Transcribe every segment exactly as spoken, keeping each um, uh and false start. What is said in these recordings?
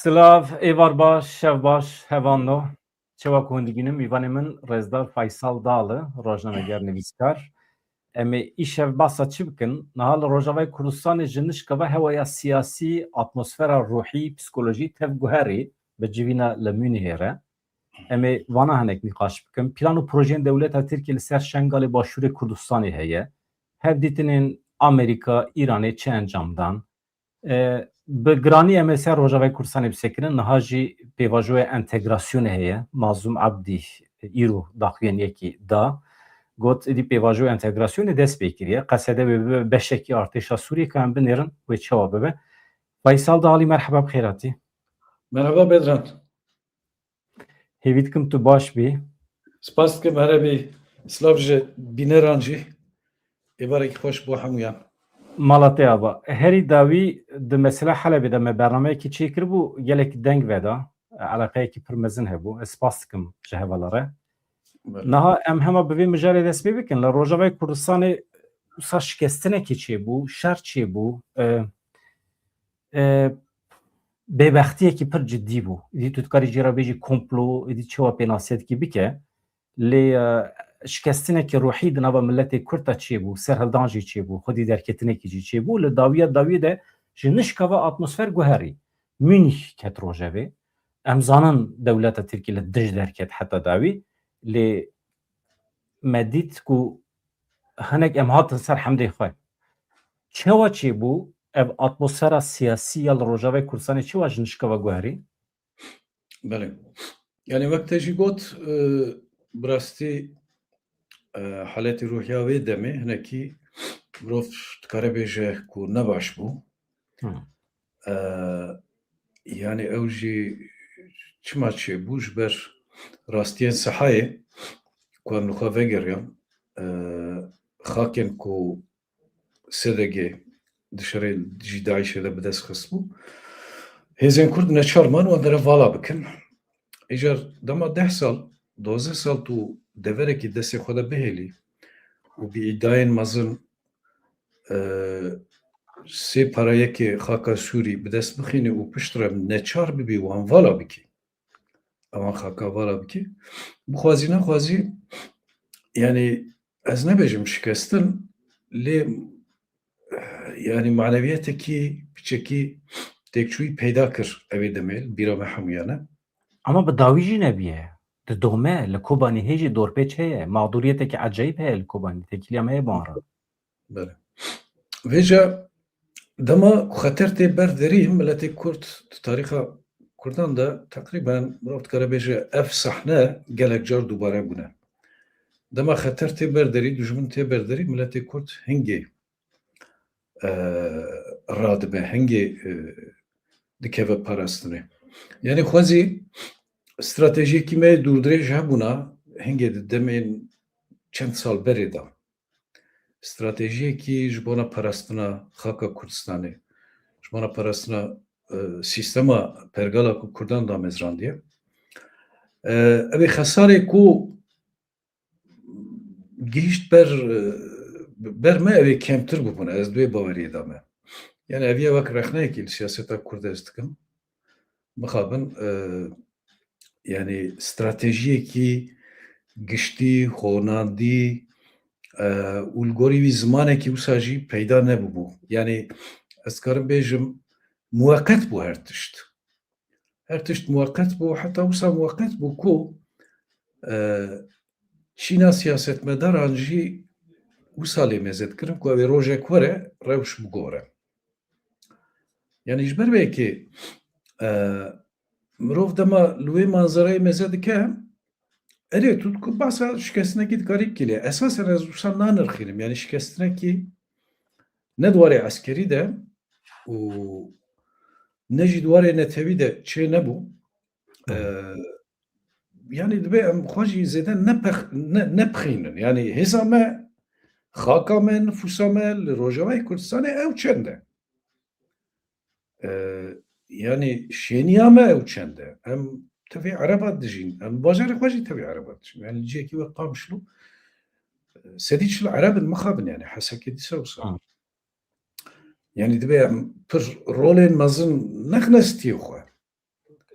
Silav, êvar baş, şev baş, hevalno. Çawa ku hûn digînin, mîvanê min Rêzdar Faysal Dal e, rojnameger, nivîskar. Em ê îşev behsa çi bikin? Niha li Rojavayê Kurdistanê ji nişka ve hewaya siyasî, atmosfera ruhî, psîkolojî tev guherî bi civîna li Munîhê re. Em ê vana hinek nîqaş bikin. Plan û projeyên dewleta Tirkiyê li ser Şengalê Başûrê Kurdistanê heye. Hevdîtinên Amerîka, Îranê çi encam dan? E, bi giranî em ê ser Rojavayê Kurdistanê bisekirin. Niha jî pêvajoya entegrasyonê heye. Mazlûm Abdî îro daxuyaniyekî da. Got, êdî pêvajoya entegrasyonê dest pê kiriye. Qesede wê bibe beşekî artêşa Sûriyê, ka em binêrin wê çawa bibe. Faysal Dalî, merheba, bi xêr hatî. Merhaba Bedran. Hêvî dikim tu baş bî. Spas dikim, here bî. Silav ji bîneran jî. Êvarekî xweş bo hemûyan. Mala te ava. Herî dawî di mesela Helebê de me bernameyekî çêkiribû, gelek deng veda. Eleqeyekî pir mezin hebû. Ez spas dikim ji hevala re. Belê. Niha em hema bi vê mijarê dest pê bikin. Li Rojavayê Kurdistanê wisa şikestinekî çêbû, şer çêbû. E, e, bêbextiyekî pir cidî bû. Îdî tu dikarî jê re bêjî komplo, îdî çawa pênasiyekî bike. Lê, e, şikestinekî ruhî di nava miletê Kurd de çêbû, serhildan jî çêbû, xwedî derketinekî jî çêbû. Li dawiya dawiyê de ji nişka ve atmosfer guherî. Munîh ket rojevê. Em zanin dewleta Tirkî li dij derket heta dawî. Lê me dît ku hinek em hatin ser hemdê xwe. Çawa çêbû ev atmosfera siyasî ya li Rojavayê Kurdistanê, çawa ji nişka ve guherî? Belê. Yani wek te jî got, e, bi rastî, e, haletî ruhiya wê demê hinekî mirov dikare bêje ku ne baş bû. Hı. E, yani ew jî çima çêbû? Ji ber rastiyên sehayê ku em li xwe vegeriyan, e, xakên ku S D G di şerê jî DAIŞê de bi dest xistbû. Hêzên Kurd neçar man wan dere vala bikin. Îcar dema deh sal, duwazdeh sal tu deverekî destê xwe de bihêlî û bi îdayên mezin, e, sê para yekê xaka Sûrî bi dest bixînî û piştre neçar bibî wan vala bikî. Ewan xaka vala bikî. Bixwazî nexwazî, yani ez nebêjim şikestin, lê, yani maneviyetekî piçekî têkçûyî peyda kir evê demê, li bîra me hemûyan e. Ama bi dawî jî nebiye. Di dome, li Kobanî hê jî dorpêç heye. Mağduriyetekî ecayîb heye li Kobanî. Têkiliya me ye bi wan re. Belê. Vêca dema ku xeter tê ber derî, miletê Kurd di tarîxa Kurdan de teqrîben mirov dikare bêje ev sahne gelek car dubare bûne. Dema xeter tê ber derî, dijmin tê ber derî, miletê Kurd hingê, e, radibe, hingê, e, dikeve parastinê. Yani xwezî stratejiyekî me dûrdirêj hebûna, hingê di demên çend sal berê de. Stratejiyekî ji bona parastina xaka Kurdistanê, ji bona parastina, e, sîstema pergala ku Kurdan damezrandiye. E, ev ê xesarê ku gihîşt ber, e, ber me, ew ê kêmtir bibûne. Ez di wê baweriyê de me. Yani ev ya wek rexneyekî li siyaseta Kurd ez dikim. Mixabin, e, yani stratejiyekî giştî, honandî, e, û li gorî wî zimanekî wisa jî peyda nebûbû. Yani ez dikarim bêjim, muweqet bû her tişt. Her tişt muweqet bû, heta wisa muweqet bû ku, e, çîna siyasetmedaran jî wisa lê meze dikirin ku ew ê rojek were rewş bigore. Yani ji ber vê yekê, e, mirov dema li wê manzerayê meze dike, erê tu ku behsa şikestinekî dikarî bikî lê. Esasen ez wisa nanirxînim. Yani şikestinekî ne di warê eskerî de û ne jî di warê netewî de çê nebû. Hı. E, yani dibe em xwe jî zêde nepex-, ne-, nepixînin. Yani hêza me, xaka me, nifûsa me li Rojavayê Kurdistanê ew çend e? E, yani şêniya me ew çend e? Em tevî Ereba dijîn. Em bajarê xwe jî tevî Ereba dijîn. Yani li cihekî wek Qamişlo, e, sedî çil Ereb in mixabin yani. Hesekê dîsa wisa. Ha. Yani dibe em pir rolên mezin nexne stiyê xwe.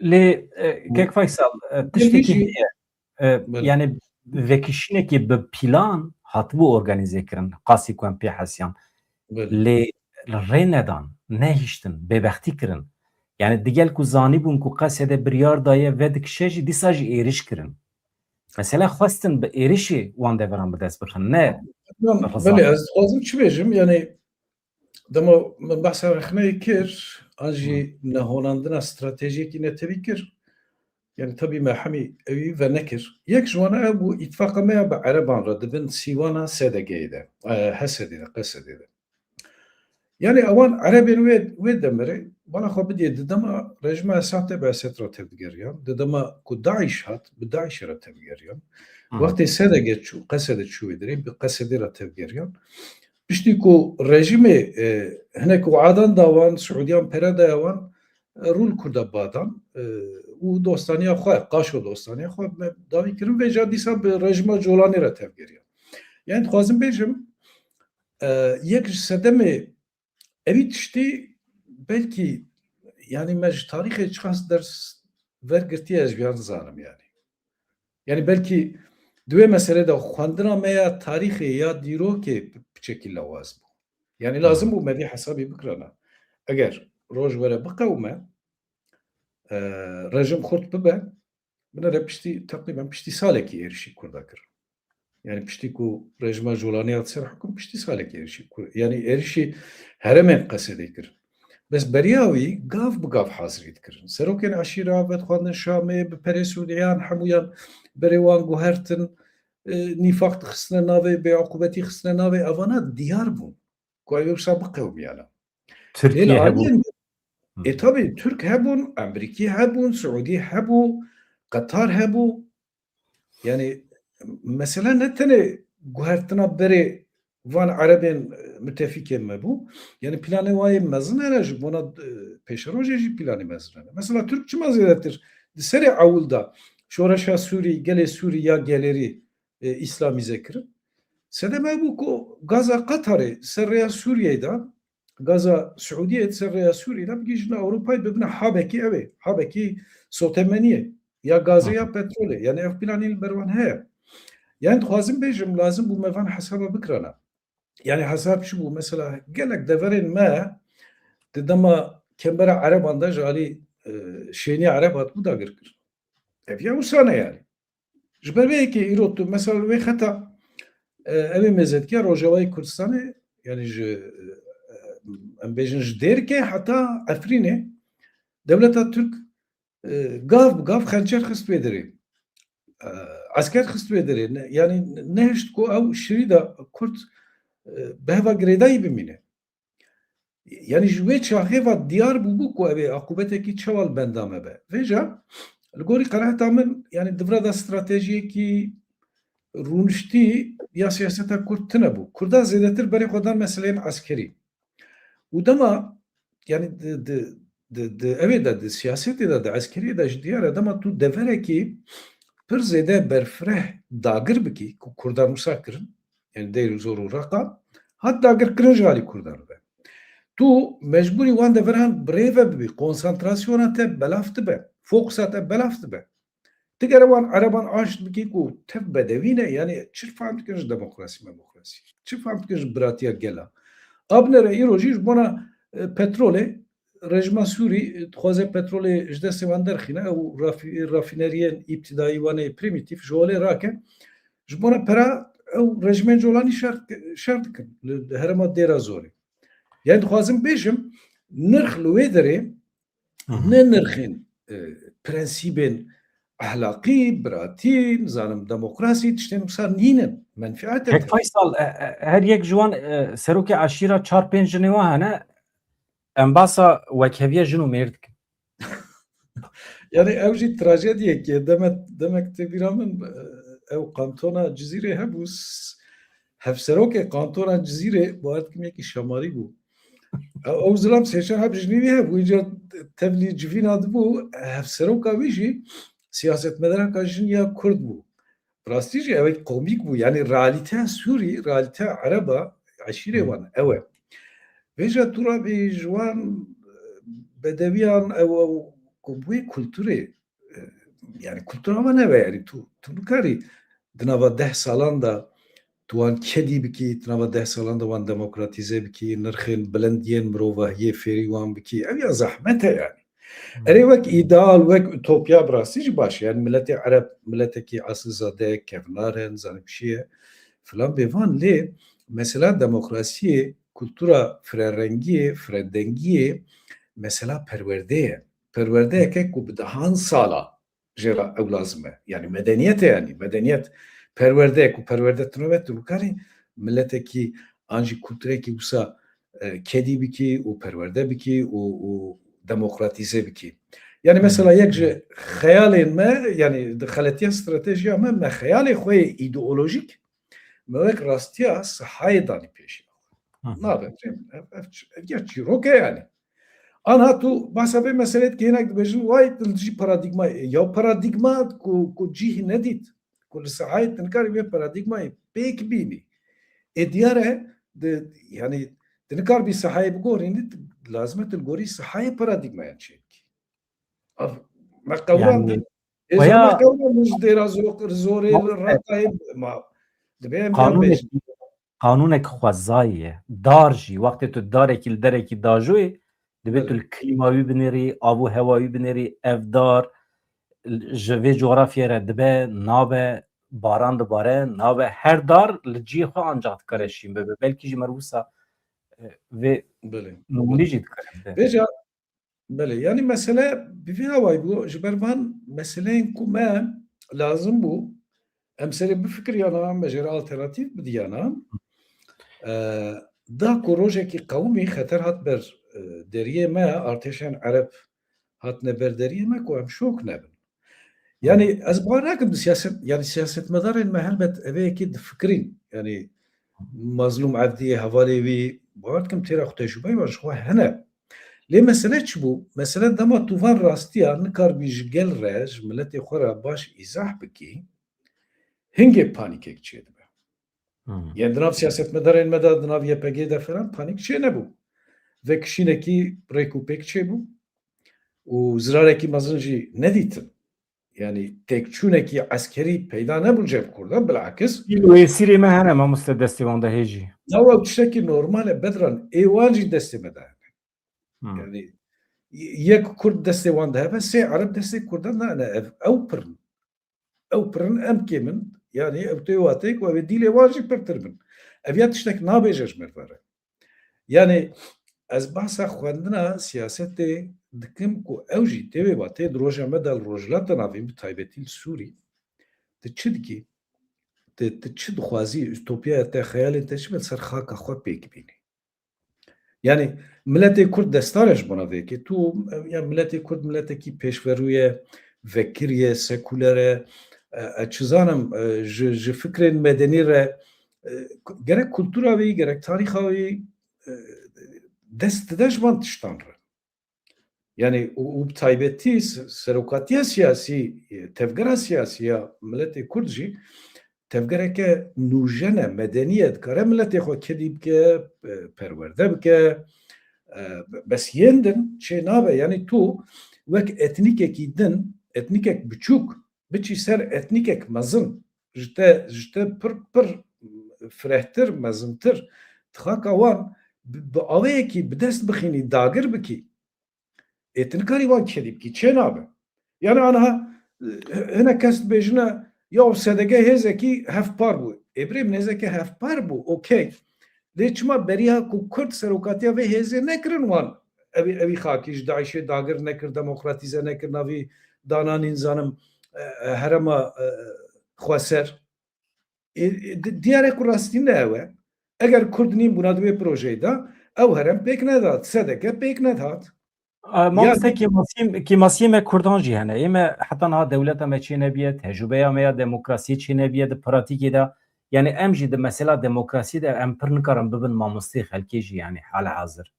Lê e, kek Faysal, e, tiştekî heye. E, Belê. Yani vekişînekî bi plan hatibû organîze kirin, qasî ku em pê hesiyan. Belê. Lê rê nedan, nehiştin, bêbextî kirin. Yani digel ku zanîbûn ku Qesede biryar daye vedikişe jî dîsa jî êriş kirin. Mesela xwestin bi êrişê wan deveran bi dest bixin, ne Tamam, reza. Belê, ez dixwazim çi bêjim, yani dema min behsa rexneyê kir, an jî Hı. nehonandina stratejiyekî netewî kir. Yani tabî me hemî ewî venekir. Yek ji wana ew bû, îtifaqa me ya bi ereban re di bin sîwana S D G'yê de, e, H S D'ê de, Qesedê de. Yani ewan erebên wê, wê demirê, bala xwe bidiyê, di dema rejima Esad te bi Esed re tevdigeriyan, di dema ku DAIŞ hat, bi DAIŞ re tevdigeriyan. Hı hı. Wextê S D G çû, Qesede çû wê derê, bi Qesedê re tevdigeriyan. Piştî ku rejîmê, e, hinek wiadan da wan, Siûdiyan pere daya wan, e, rû li Kurda badan, e, û dostaniya xwe, qaşo dostaniya xwe me dawî kirin, vêca dîsa bi rejîma Colanê re tevgeriyan. Yani dixwazim bêjim, e, yek ji sedemê evî tiştî belkî, yani me ji tarîxê çiqas ders wergirtiye ez vîya nizanim yani. Yani belkî di wê meselê de xwendina me ya tarîxê ya dîrokê piçekî lawaz bû. Yani lazim bû me vî hesabî bikirana. Eger roj were biqewime, e, rejim xurt bibe, binere piştî, teqrîben piştî salekî êrişî Kurda kir. Yani piştî ku rejima Colanî hat ser hukm, piştî salekî êrişî Kur-, yani êrişî herêmên Qesedê kir. Bes beriya wî gav bi gav hazirî dikirin. Serokên eşîra vedixwandin Şamê, bi perê Sûdiyan hemûyan berê wan guhertin, e, nîfaq dixistine navê, bêaqûbetî xistine navê, evana diyar bûn ku ew ê wisa biqewimiyana. Tirkiye Lê li hebû. aliyên Hı. E, tabii Türk hebûn, Emerîkî hebûn, Siûdî hebû, Qatar hebû. Yani mesele ne tenê guhertina berê van Erebên, e, müttefikên me bû. Yani planê wayê mezin hene ji bona, e, pêşerojê jî planê mezin hene. Mesela Türk çima zêdetir di serê ewil de şoreşa Sûrî, gelê Sûrî ya gelerî, e, îslamîze kirin? Sedeme bû ku gaza Qatarê ser rêya Sûriyeyê de, gaza Siûdiyê ser rêya Sûriyê de bigihîjin Ewropayê, bibine habekî ew ê, habekî sotemeniyê, ya gazê ya petrolê. Yani ev planî li ber wan heye. Yani dixwazim bêjim, lazim bû me van hesaba bikirana. Yani hesab çi bû? Mesela gelek deverên me di dema kembera Ereban de ji alî, e, şênî Ereb hatibû dagirkirin. Ev ya wisa ne yani. Ji ber vê yekê îro tu, mesela li wê xeta, e, ew ê mêze dike Rojavayê Kurdistanê, yani ji, e, em bêjin ji Dêrikê heta Efrînê, dewleta Tirk, e, gav bi gav xençer xist wê derê. E, esker xist wê derê. Ne, yani nehişt ku ew şirî de Kurd, e, bi heva girêdayî bimîne. Yani ji wê çaxê ve diyar bûbû ku ev ê aqûbetekî çawa li benda me be. Vêca, li gorî qenaeta min, yani di vira de stratejiyekî rûniştî ya siyaseta Kurd tune bû. Kurda zêdetir berê xwe dan meseleyên eskerî. Û dema, yani di, di, di, di, ev ê de, di siyasetê de, di eskeriyê de ji diyar e, dema tu deverekî pir zêde berfireh dagir bikî, ku Kurdan wisa kirin, yani Dêr û Zor û Reqa, hat dagirkirin ji alî Kurdan ve. Tu mecbûrî wan deveran bi rê ve bibî, konsantrasyona te belav dibe, fokusa te belav dibe. Tu gere wan Ereban aşt bikî ku tev bedewî ne, yani çi fam dikin ji demokrasî, memokrasî? Çi fam dikin ji biratiya gela? Abnere îro jî ji bona, e, petrolê, rejima Sûrî, e, dixwaze petrolê ji destê wan derxîne, ew rafî-, rafîneriyên îbtidayî wan ê primîtîf ji holê rake. Ji bona pera ew rejimên Colanî şer, şer dikin li, li herêma Dêra Zorê. Yani dixwazim bêjim, nirx li wê derê Hı hı. ne nirxên, e, prensîbên ehlaqî, biratî, nizanim demokrasî, tiştên wisa nînin. Menfiet e Kek te. Faysal, e, e, her yek ji wan, e, serokê eşîra çar pênc jinê wan hene, em basa wekheviya jin û mêr dikin. Yani ew jî trajediyek e. Demek, demek tê bîra min, e, ew kantona Cizîrê hebû, s-, hevserokê kantona Cizîrê, bawer dikim yekî Şamarî bû. Ew, ew zilam sê çar heb jinî wî hebû, înca tevlî civîna dibû, hevseroka wî jî siyasetmedareka jin ya Kurd bû. Bi rastî jî ew ê komîk bû, yani realîteya Sûrî, realîteya Ereba, eşîrê Hı. wan ew e. Vêca tu rabî ji wan bedewiyan, ew, ew û bi wê kulturê, e, yani kultura me nebe, yani tu, tu nikarî di nava deh salan de tu wan kedî bikî, di nava deh salan de wan demokratîze bikî, nirxên bilind yên mirovahiyê fêrî wan bikî. Ev ya zehmet e yani. Hmm. Erê wek îdeal, wek ütopya bi rastî jî baş e. Yani miletê Ereb, miletekî esilzade, kevnar e, nizanim çi ye, filan bêvan lê mesela demokrasiyê, kultura firerengiyê, firedengiyê, mesela perwerde ye. Perwerdeyeke ku bi dehan sala jê re ew lazim e. Yani medeniyet e yani. Medeniyet perwerde ye, ku perwerde tune be tu nikarî miletekî an jî kulturekî wisa, e, kedî bikî û perwerde bikî û, û demokratîze bikî. Yani mesela yek ji xeyalên me, yani di xeletiya stratejiya me, me xeyalê xwe yê îdeolojîk me wek rastiya sihayê danî pêşiya xwe. Hı hı. Nabe, ev, ev, ev ya çîrok e yani. Anha tu bahsa vê meselê dikî, hinek dibêjin, way tu li dijî paradîgmayê. Ya paradîgma ku, ku cîh nedît, ku li sahayê tu nikarî vê paradîgmayê pêk bînî. Ê diyar e, di, yani, tu nikarbî sahayê bigorînî, tu lazim e tu li gorî sahayê paradîgmayan çêbikî. Ev me qewrandin. Yani, Êza me qewrandin ji dêra zor-, zorê, raqayê ma. Dibê em yan qanûnek bêjin. Qanûnek xwezayî ye. Dar jî, wextê tu darekî li derekî dajoyê, divê tu li klîma wî binêrî, av û hewa wî binêrî, ev dar ji vê coğrafyê re dibe, nabe, baran dibare, nabe, her dar li cihê xwe ancax dikare şîn bibe. Belkî jî mer wisa, e, vê Belê. Nûnî jî dikare bibe. Vêca Belê, yani mesele bi vî awayî bû, ji ber van meseleyên ku me lazim bû, em serê bifikiriyana, me jê re alternatîf bidiyana. E, da ku rojekî qewimî xeter hat ber, e, deriyê me, artêşên Ereb hatine ber deriyê me ku em şok nebin. Yani ez bawer nakim di siyaset, yani siyasetmedarên me helbet evê yekê difikirîn. Yani Mazlûm Evdiyê, hevalê wî, bawer dikim têra xwe tecrûbeyê wan ji xwe hene. Lê mesele çi bû? Mesele dema tu van rastiya nikarbî ji gel re, ji miletê xwe re baş îzah bikî, hingê panîkek çêdibe. Hmm. Yani di nav siyasetmedarên me de, di nav Y P G de falan panîk çênebû. Vekişînekî rêk û pêk çêbû û zirarekî mezin jî nedîtin. Yani têkçûnekî eskerî peyda nebû cem Kurdan, bilakis. Îl û êsîrê me hene, mamoste, destê wan de hê jî. Ya ew tiştekî normal e, Bedran, ê wan jî destê me de hene. Hmm. Yani yek Kurd destê wan de hebe, sê Ereb destê Kurdan de hene, ev, ew pirin. Ew pirin, em kêm in, yani ew tê wateyê ku ew ê dîlê wan jî pirtir bin. Ev ya tiştek nabêje ji merve re. Yani ez behsa xwendina siyasetê dikim ku ew jî tê wê wateyê di roja me de li Rojhilata Navîn, bi taybetî li Sûrî, tu çi dikî? Tu, tu çi dixwazî? Ütopyaya te, xeyalên te çi be, li ser xaka xwe pêk bînî? Yani miletê Kurd destar e ji bona vê yekê. Tu, ya miletê Kurd miletekî pêşverû ye, vekirî ye, sekuler e, e, e, çi zanim, e, ji, ji fikrên medenî re, e, gerek kultura wî, gerek tarîxa wî, e, dest dide ji van tiştan re. Yani û, û bi taybetî se-, serokatiya siyasî, e, tevgera siyasî ya miletê Kurd jî tevgereke nûjen e, medenî ye, dikare miletê xwe kedî bike, e, perwerde bike, e, bes yên din çê nabe. Yani tu wek etnîkekî din, etnîkek biçûk, biçî ser etnîkek mezin, ji te, ji te pir, pir firehtir, mezintir, di xaka wan bi, bi aweyekî bi dest bixînî, dagir bikî, ê tu nikarî wan kedî bikî, çê nabe. Yani aniha, e, hinek kes dibêjine, ya sedege hêzekî hevpar bû. Ê birê min, hêzeke hevpar bû, okey. Lê çima beriya ku Kurd serokatiya vê hêzê nekirin wan, evî, evî xakî ji DAIŞê dagir nekir, demokratîze nekir, navî dananîn zanim, e, e, herema, e, xweser. Ê, ê, di-, diyare ku rastî ne ew e. Eger Kurd nîn bûna di wê projeyê de, ew herem pêk nedat, sedeke pêk nedat. A, mamoste, kêmasiyê, kêmasiyê me Kurdan jî hene. Ê me heta niha dewleta me çê nebiye, tecrûbeya me ya demokrasiyê çê nebiye di pratîkê de. Yani em jî di mesela demokrasiyê de em pir nikarin bibin mamosteyê xelkê jî, yani hala hazir.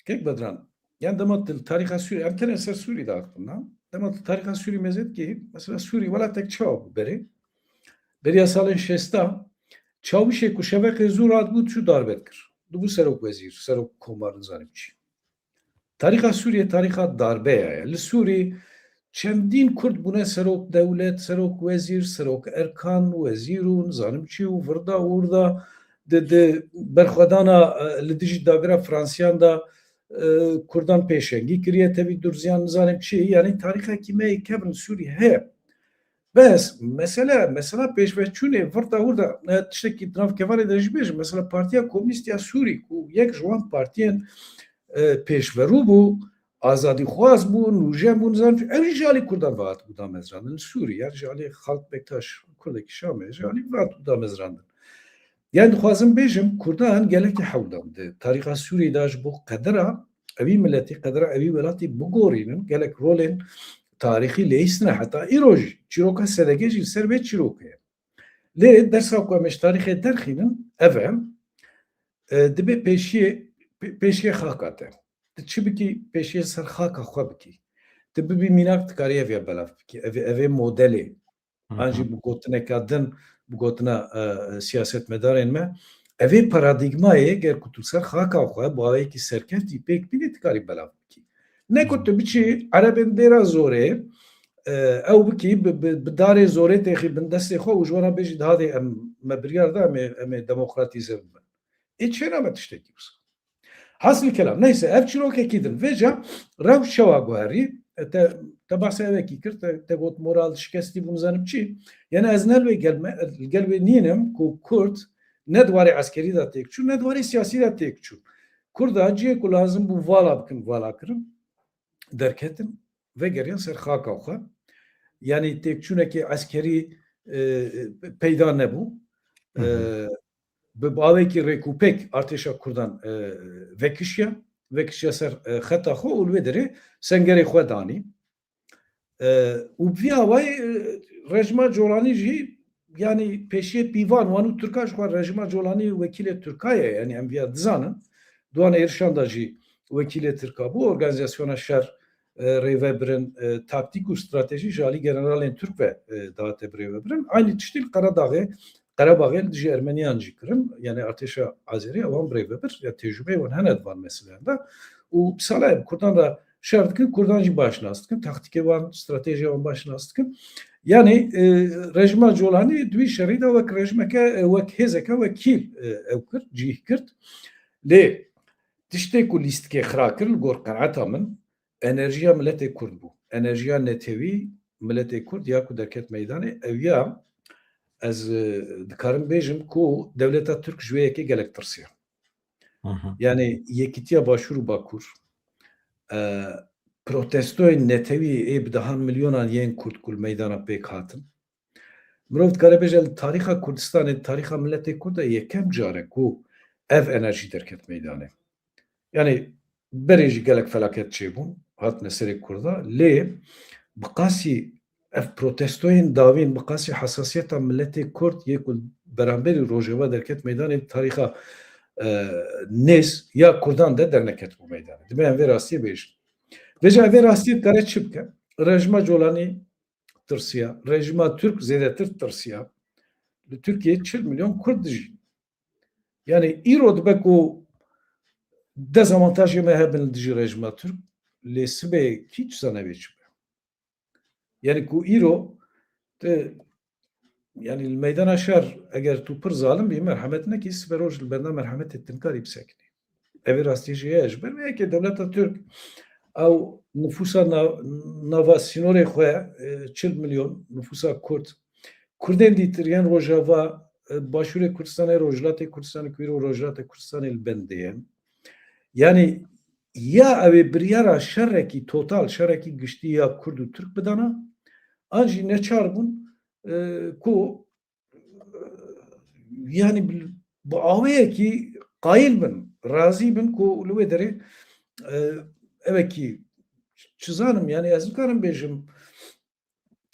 Kek Bedran, yani dema tu li tarîxa Sûrî, em tenê ser Sûrî de axiftin, na? Dema tu tarîxa Sûrî mêze dikî, mesela Sûrî welatek çawa bû berê? Beriya salên şêsta, Çawişê ku şeveqê zû radibû, çû darbe dikir. Dibû serok wezîr, serok komar, nizanim çi. Tarîxa Sûriyê tarîxa darbeya ye. Li Sûrî çendîn Kurd bûne serok dewlet, serok wezîr, serok erkan, wezîr û nizanim çi û virda û wirda di, di berxwedana, e, li dijî dagera Fransiyan de, e, Kurdan pêşengî kiriye, tevî Durziyan nizanim çi. Yanî tarîxekî me yê kevn Sûrî heye. Bes, mesele, mesela pêşveçûnê, virda hurda, e, tiştekî di nav kevanê de jî bêjim, mesela Partiya Komînîst ya Sûrî, ku yek ji wan partiyên, e, pêşverû bû, azadîxwaz bû, nûjen bû, nizanim çi, ew jî ji alî Kurdan ve hatibû damezrandin. Li Sûrî, yani ji alî Xalid Bektaş, Kurdekî Şamê, ji alî ve hatibû damezrandin. Yani dixwazim bêjim, Kurdan gelekî hewl dan di tarîxa Sûrî de ji bo qedera evî miletî, qedera evî welatî bigorînin, gelek rolên tarîxî leyîstine heta îro jî. Çîroka S D G jî li ser vê çîrokê ye. Lê dersa ku em ê ji tarîxê derxînin, ev e, e, dibê pêşiyê, pê-, pêşiyê xaka te. Tu çi bikî, pêşiyê ser xaka xwe bikî. Tu bibî mînak, dikarî ev ya belav bikî. Ev, ev ê modelê. Hı hı. An jî bi gotineka din, bi gotina, e, e, siyasetmedarên me, ev ê paradîgmayê, ger ku tu ser xaka xwe bi awayekî serkeftî pêk bînî, dikarî belav bikî. Ne ku tu biçî erebên Dêra Zorê, e, ew bikî, bi, bi, bi darê zorê têxî bin destê xwe û ji wana bêjî, dihadê em, me biryar da, em ê, em ê demokratîze bibin. Ê çênabe tiştekî wisa. Hasil kelam, neyse, ev çîrokekî din. Vêca rewş çawa guherî? E, te, te behsa evekî kir, te, te got moral şikestî bû, nizanim çi. Yani ez ne li wê gel me, li gel wê nînim ku Kurd ne di warê eskerî de têk çû, ne di warê siyasî de têk çû. Kurda cihê ku lazim bû vala bikin, vala kirin, derketin, vegeriyan ser xaka xwe. Yani têkçûnekî eskerî, e, peyda nebû. Hı hı. E, bi bavekî rêkûpêk artêşa Kurdan, e, vekişiya, vekişiya ser, e, xeta xwe û li wê derê sengerê xwe danî. E, û bi vî awayî, e, rejîma Colanî jî, yanî pêşiyê pîvan wan û Tirka ji xwe rejîma Colanî wekîlê Tirka ye, yanî em viya dizanin. Di wan êrişan de jî wekîlê Tirka bû, organîzasyona şer, e, rêvebirin, e, taktîk û stratejî ji alî generalên Tirk ve, e, dihate birêvebirin. Aynî tiştî li Qeredaxê, Qerebaxê li dijî Ermeniyan jî kirin. Yani artêşa Azerî ewan birêvebir, ya tecrûbeyê wan hene di van meseleyan de. Û bi sala em Kurdan re şer dikin, Kurdan jî baş nas dikin, taktîkê wan, stratejiya wan baş nas dikin. Yani, e, rejîma Colanî di wî şerî de wek rejîmeke, e, wek hêzeke wekîl, e, ew kir, cih kir. Lê tiştê ku lîstikê xira kir li gor qenaeta min, enerjiya miletê Kurd bû. Enerjiya netewî miletê Kurd ya ku derket meydanê, ew ya ez, e, dikarim bêjim ku dewleta Tirk ji wê yekê gelek tirsiya. Hı hı. Yani Yekîtiya Başûr û Bakur, e, protestoyên netewî ê bi dehan milyonan yên Kurd ku li meydana pêk hatin. Mirov dikare bêje li tarîxa Kurdistanê, tarîxa miletê Kurd de yekem car e ku ev enerjî derket meydanê. Yani berê jî gelek felaket çêbûn, hatine serê Kurda, lê bi qasî ev protestoyên dawîn, bi qasî hesasiyeta miletê Kurd yê ku beramberî Rojava derket meydanê, tarîxa, e, nêz ya Kurdan de derneketibû meydanê. Divê em vê rastiyê bêjin. Vêca vê rastiyê dikare çi bike? Rejîma Colanî tirsiya. Rejîma Tirk zêdetir tirsiya. Li Tirkiyeyê çil milyon Kurd dijîn. Yani îro dibe ku dezavantajê me hebin li dijî rejîma Tirk, lê sibê kî çi zane vê çi be. Yani ku îro te, yani li meydana şer eger tu pir zalim bî, merhemet nekî, sibe roj li benda merhemetê tinkarî bisekinî. Ev ê rastî jî heye. Ji ber vê yekê dewleta Tirk ew nifûsa na-, nava sînorê xwe, e, çil milyon nifûsa Kurd, Kurdên dîtir yên Rojava, e, Başûrê Kurdistanê, Rojhilatê Kurdistanê, ku îro Rojhilatê Kurdistanê li bendê ye. Yani ya ew ê biryara şerekî total, şerekî giştî ya Kurd û Tirk bidana, an jî neçar bûn, e, ku, e, yani bi, bi aweyekî qayîl bin, razî bin ku li wê derê, e, evekî çi zanim, yani ez nikarim bêjim,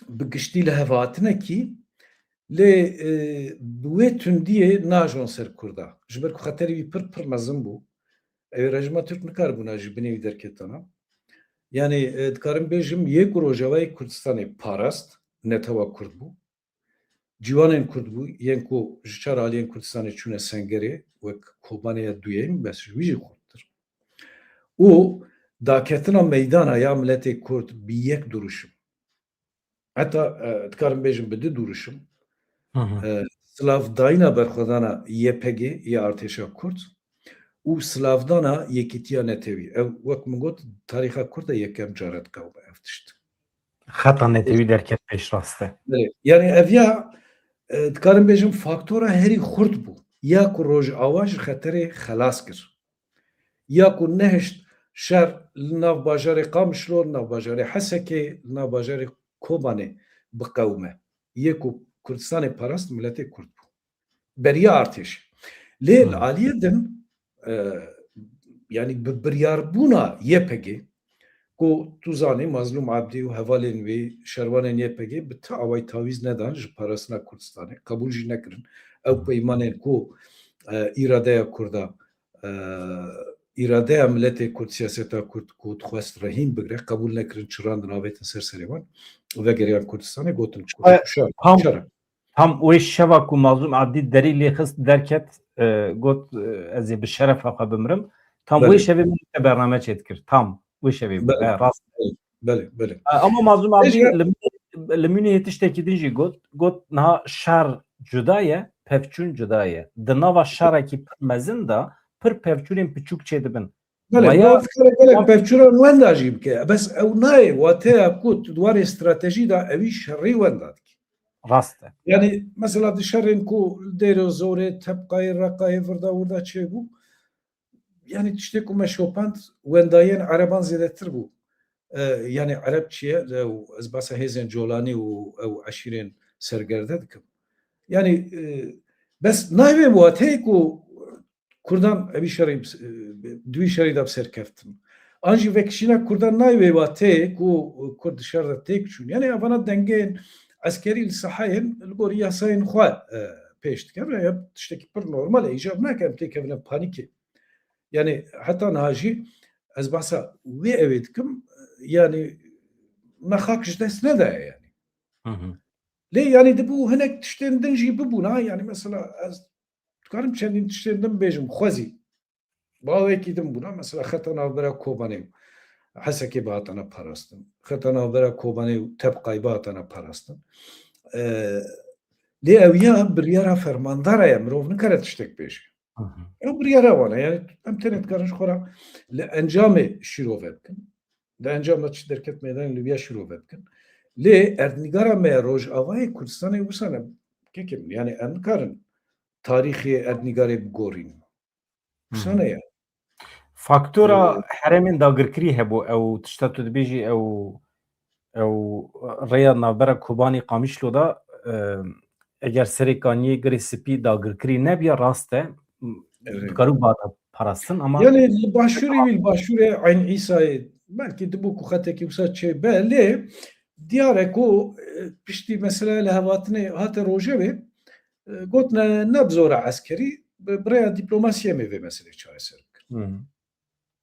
bi giştî li hev hatinekî, lê, e, bi wê tundiyê najon ser Kurda. Ji ber ku xeterê wî pir, pir mezin bû. Ew ê rejîma Tirk nikaribûna ji binê wî derketana. Yani, e, dikarim bêjim, yê ku Rojavayê Kurdistanê parast, netewa Kurd bû. Ciwanên Kurd bû, yên ku ji çar aliyên Kurdistanê çûne Sengerê, wek Kobanê ya duyem, bes ji wî jî xurttir. Û daketina meydana ya miletê Kurd bi yek duruşim. Heta, e, dikarim bêjim bi du duruşim. Hı hı. E, silavdayîna berxwedana Y P G ya artêşa Kurd û silavdana yekîtiya netewî. Ew, wek min got, tarîxa Kurd de yekem care diqewime ev tişt. Xeta netewî derket pêş, rast e. Belê. Yani ev ya, e, dikarim bêjim, faktora herî xurt bû. Ya ku Rojava ji xeterê xelas kir. Ya ku nehişt şer li nav bajarê Qamişlo, li nav bajarê Hesekê, li nav bajarê Kobanê biqewime. Yê ku Kurdistanê parast miletê Kurd bû. Beriya artêşê. Lê li Hmm. aliyê din, e, yani bi biryarbûna Y P G, ku tu zanî Mazlûm Abdî û hevalên wî, şervanên Y P G bi ti awayî tawîz nedan ji parastina Kurdistanê, qebûl jî nekirin. Ew Hmm. peymanên ku, e, îradeya Kurda, e, îradeya miletê Kurd, siyaseta Kurd ku dixwest rehîn bigre, qebûl nekirin, çirandin, avêtin ser serê wan û vegeriyan Kurdistanê, gotin Kurd E, şer, tam şer e. Tam wê şeva ku Mazlûm Abdî derî lê xist derket, e, got, e, ez ê bi şerefa xwe bimirim. Tam wê Belê. şevê min te bername çêdikir. Tam wê şevê bû. Belê. He, rast. Belê, belê, belê. E, ama Mazlûm Abdî Êşe- li, li Münihê tiştekî din jî got. Got, niha şer cuda ye, pevçûn cuda ye. Di nava şerekî pir mezin de pir pevçûnên piçûk çêdibin. Belê, Maya- mafkere gelek Tam- pevçûran wenda jî bike. Bes ew nayê, wateya ku tu di warê stratejî de ewî şerî wenda dike. Rast e. Yani mesela di şerên ku Dêro Zorê, Tebqayê, Reqayê, virda wirda çêbû. Yani tiştê ku me şopand wendayiyên Ereban zêdetir bû. E, yani Ereb çi ye? Ew, ez behsa hêzên Colanî û ew eşîrên sergerde dikim. Yani, e, bes nayê wê wateyê ku Kurdan evî şerî bi, e, di wî şerî de bi ser keftin. An jî vekişîna Kurdan nayê wê wateyê ku Kurd di şer de têk çûn. Yani evana dengeyên eskerî li sahayên li gorî yasayên xwe, e, pêş dike. Ve ya tiştekî pir normal e. Îcab nake em têkevine panîkê. Yani heta niha jî ez behsa wê ewê dikim, yani me xak ji dest nedaye yani. Hı hı. Lê yani dibû hinek tiştên din jî bibûna, yani mesela ez dikarim çendîn tiştên din bêjim, xwezî. Bawekî din bûna, mesela xeta navbera Kobanê û Hesekê bihatana parastin. Xeta navbera Kobanê û Tebqayê bihatana parastin. Ee, lê ew ya biryara fermandara ye, mirov nikare tiştek bêje. Hı hı. Ew biryara wan e, yani em tenê dikarin ji xwe re li encamê şîrove bikin. Li encam de çi derket meydanê li viya şîrove bikin. Lê erdnîgara me ya Rojavayê Kurdistanê wisa ne. Kekê min, yani em nikarin tarîxê erdnîgarê bigorîn. Wisa ne ya. Faktora Ee, herêmên dagirkirî hebû, ew tişta tu dibêjî, ew, ew rêya navbera Kobanî Qamişlo de, e, eger Serê Kaniyê Girê Spî dagirkirî nebiya, rast e, Evet. dikarû bihata parastin, ama Yani li başûrê wî, li başûrê Eyn Îsayê belkî dibû ku xetekî wisa çêbe, lê diyar e ku, e, piştî mesela li hevatinê hate rojevê, e, gotine ne bi zora eskerî, bi, bi rêya dîplomasiyê em ê vê meselê çareser bikin. Hı.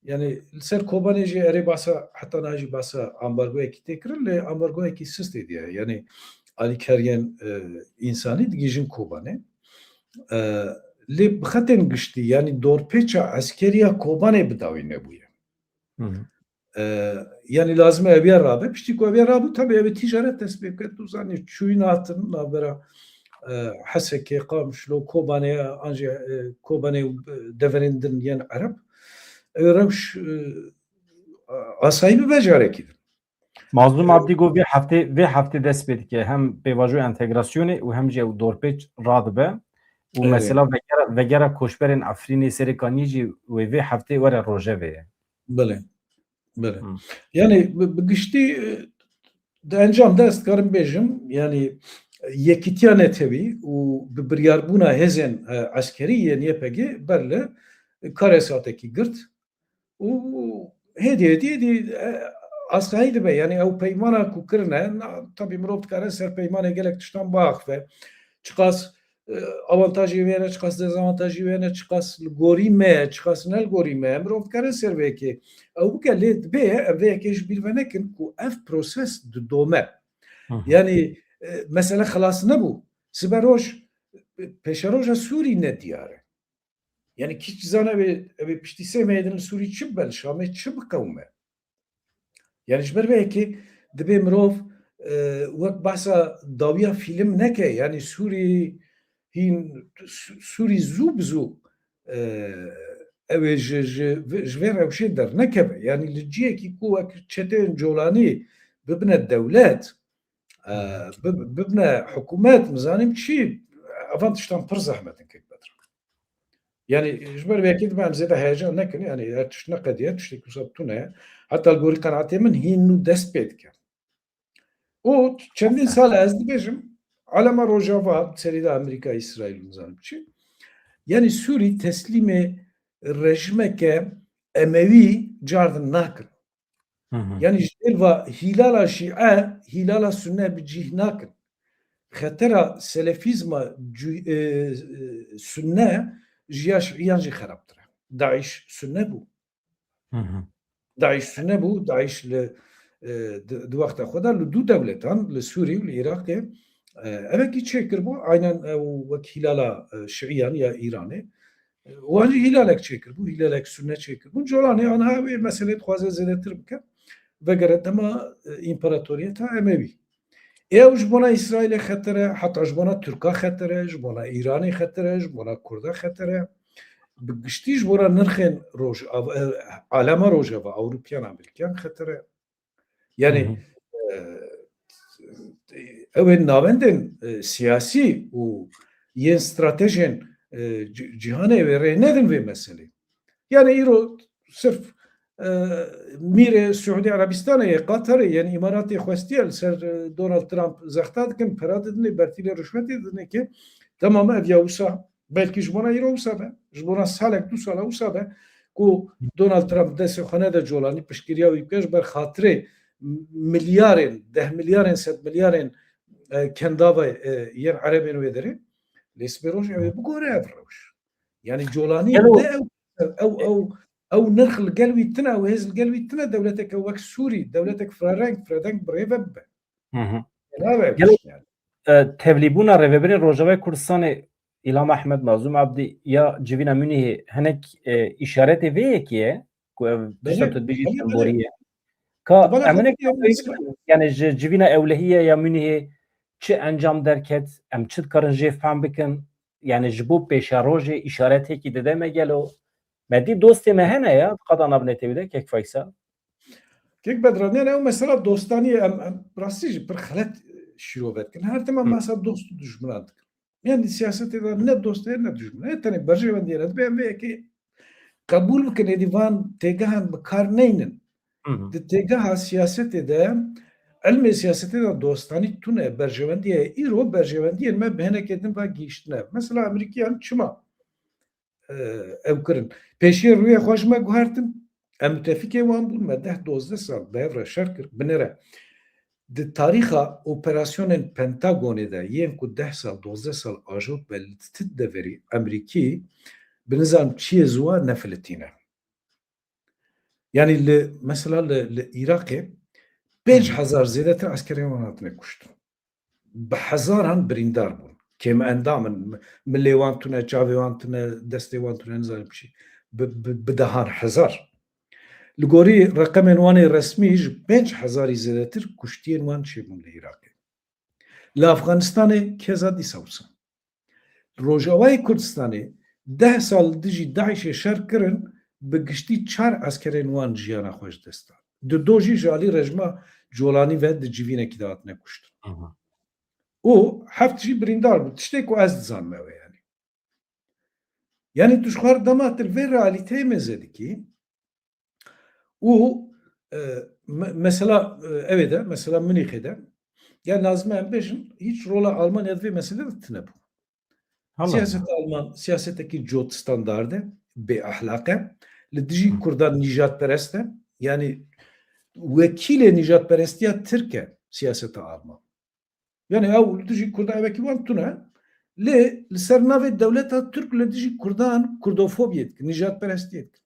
Yani li ser Kobanê jî erê basa, heta niha jî basa ambargoyekî tê kirin, lê ambargoyekî sist êdî ye. Yani alîkariyên, e, însanî digihîjin Kobanê. E, lê bi xetên giştî, yani dorpêça eskeriya Kobanê bi dawî nebûye. Hı hı. E, yani lazim e eviya rabe. Piştî ku eviya rabû, tabii ev ê tîcaret dest pê bike. Tu zanî çûyîn hatin navbera, e, Hesekê, Qamişlo, Kobanê, an jî, e, Kobanê û, e, deverên din yên Ereb. Ew rewş, e, asayî bibe carekî din. Mazlûm E, Abdî got vê heftê, vê heftê dest pê dike. Hem pêvajoya entegrasyonê û hem jî ew dorpêç radibe. Û Evet. mesela vegera, vegera koçberên Efrînê, Serê Kaniyê jî wê vê heftê were rojevê ye. Belê. Belê. Hı. Yani bi, bi giştî, e, di encam de ez dikarim bêjim, yani, e, yekîtiya netewî û bi biryarbûna hêzên, e, eskerî yên Y P G ber li, e, kare saetekî girt û hêdî hêdî hêdî, e, asayî dibe. Yani ew peymana ku kirine, na, tabî mirov dikare ser peymanê gelek tiştan biaxive. Çiqas e, avantajê wê ne, çiqas dezavantajê wê ne, çiqas li gorî me ye, çiqas ne li gorî me ye. Mirov dikare ser vê yekê ew bike, lê dibê em vê yekê ji bîr venekin ku ev proses didome. Hı hı. Yani, e, mesele xilas nebû. Sibe roj, e, pêşeroja Sûrî nediyar e. Yani kî dizane ew ê, ew ê piştî sê mehê din li Sûrî çi bibe, li Şamê çi biqewime? Yani ji ber vê yekê dibê mirov, e, wek behsa dawiya fîlim neke. Yani Sûrî hîn, Sû-, Sûrî zû bi zû, e, ew ê ji, ji, ji vê rewşê dernekeve. Yani li ciyekî ku wek çeteyên Colanî bibine dewlet, e, bi-, bibine hikûmet, nizanim çi, evan tiştan pir zehmet in kek Bedran. Yani ji ber vê yekê dibe em zêde heyecan nekin, yani her tişt neqediye, tiştekî wisa tune ye. Heta li gorî qenaatê min hîn nû dest pê dike. Û çendîn sal e ez dibêjim, alema Rojava, serî de Amerîka, Îsraîl, nizanim çi. Yani Sûrî teslîmê rejimeke Emewî cardin nakin. Hı hı. Yani ji dêr va hîlala şîe, hîlala sunne bi cih nakin. Xetera selefîzma cû-, e, e, sunne ji ya şîiyan jî xerabtir e. DAIŞ sunne bû. Hı hı. DAIŞ sunne bû, DAIŞ li, e, di, di wexta xwe de li du dewletan, li Sûrî û li Iraqê, e, evekî çêkiribû, aynen ew wek hîlala, e, şîiyan ya Îranê. E, wan jî hîlalek çêkiribû, hîlalek sunne çêkiribû. Colanê anha wê meselê dixwaze zêdetir bike. Vegere dema, e, împaratoriyeta Emewî. Ew ji bona Îsraîlê xeter e, heta ji bona Tirka xeter e, ji bona Îranê xeter e, ji bona Kurda xeter e. Bi giştî ji bona nirxên Rojava, e, alema Rojava, Ewropiyan, Amerîkiyan xeter e. Yani, Hı hı. e, ew ên navendên, e, siyasî û yên stratejên, e, ci-, cîhanê wê rê nedin vê meselê. Yani îro sirf, e, mîrê Suudî Erebistanê yê, Qatarê, yên Îmaratê xwestiye li ser, e, Donald Trump zexta dikin, pera didinê, bertîlê ruşwetê didinê ki, tamam, ev ya wisa, belkî ji bona îro wisa be, ji bona salek, du sala wisa be, ku Donald Trump destê xwe nede Colanî, piştgiriya wî bike ji ber xatirê milyarên, deh milyarên, sed milyarên, e, kendavê, e, yên Erebên wê derê. Lê sibê rojê ew ê bigore ev rewş. Yani Colanî Gelo de ew, ew, ew, ew nirx li gel wî tine, ew hêz li gel wî tine, dewleteke wek Sûrî, dewletek firereng, firedeng bi rê ve bibe. Hı hı. Nabe Gelo, yani. E, tevlîbûna Rêvebirên Rojavayê Kurdistanê Îlham Ehmed, Mazlûm Abdî ya civîna Munîhê hinek, e, îşaretê vê yekê ye ku ev tişta Belê, tu dibêjî belê, belê. Sembolî ye. Ka Bana em hinek, yani ji civîna ewlehî ye ya Munîhê çi encam derket, em çi dikarin jê fehm bikin? Yani ji bo pêşerojê îşaretekî dide me gelo? Me dî dostê me hene ya, qada nabine tevî de, kek Faysal. Kek Bedran, yani ew mesela dostanî em, em rastî jî pir xelet şîrove dikin. Her tim em Hı. mesela dost û dijminan dikin. Yani siyasetê de ne dost heye ne dijmin heye. Tenê berjewendiyê re dibe em vê yekê qebûl bikin, êdî van têgehan bi kar neynin. Hı hı. Di têgeha siyasetê de, ilmê siyasetê de dostanî tune, berjewendî heye. Îro berjewendiyên me bi hinekê din ve gihiştine. Mesela Amerîkiyan çima, e, ew kirin? Pêşiyê rûyê xwe ji me guhertin. Em müttefikê wan bûn, me deh dozdeh sal bi hev re şer kir. Binêre, di tarîxa operasyonên Pentagonê de, yên ku deh sal, dozdeh sal ajot be, li ti deverî Amerîkî bi nizam çiyê ziwa nefilitîne. Yani li, mesela li, li Iraqê pênc hezar zêdetir eskerên wan hatine kuştin. Bi hezaran birîndar bûn. Kêm endam in, milê wan tune, çavê wan tune, destê wan tune, nizanim çi. Bi, bi, bi dehan hezar. Li gorî reqemên wan ê resmî ji pênc hezarî zêdetir kuştiyên wan çêbûn li Iraqê. Li Afganistanê keza dîsa wisa. Rojavayê Kurdistanê deh sal dijî DAIŞê şer kirin, bi giştî çar eskerên wan jiyana xwe ji dest dan. Di do jî ji alî rejima Colanî ve di civînekî de hatine kuştin. Aha. Û heft jî birîndar bû. Tiştê ku ez dizanim ew e yani. Yani tu ji xwe re dema tu li vê realîteyê mêze dikî, û, e, me-, mesela, e, ew ê de, mesela Munîxê de, ya lazim e em bêjin, hiç rola Almanya di vê meselê de tine bû. Siyaseta Alman, siyasetekî cot standard e, bê ahlak e, li dijî Kurdan nîjadperest e. Yani wekîlê nîjadperestiya Tirk e siyaseta Alman. Yani ew li dijî Kurdan evekî wan tune. Lê li ser navê dewleta Tirk li dijî Kurdan Kurdofobiyê dikin, nîjadperestiyê dikin.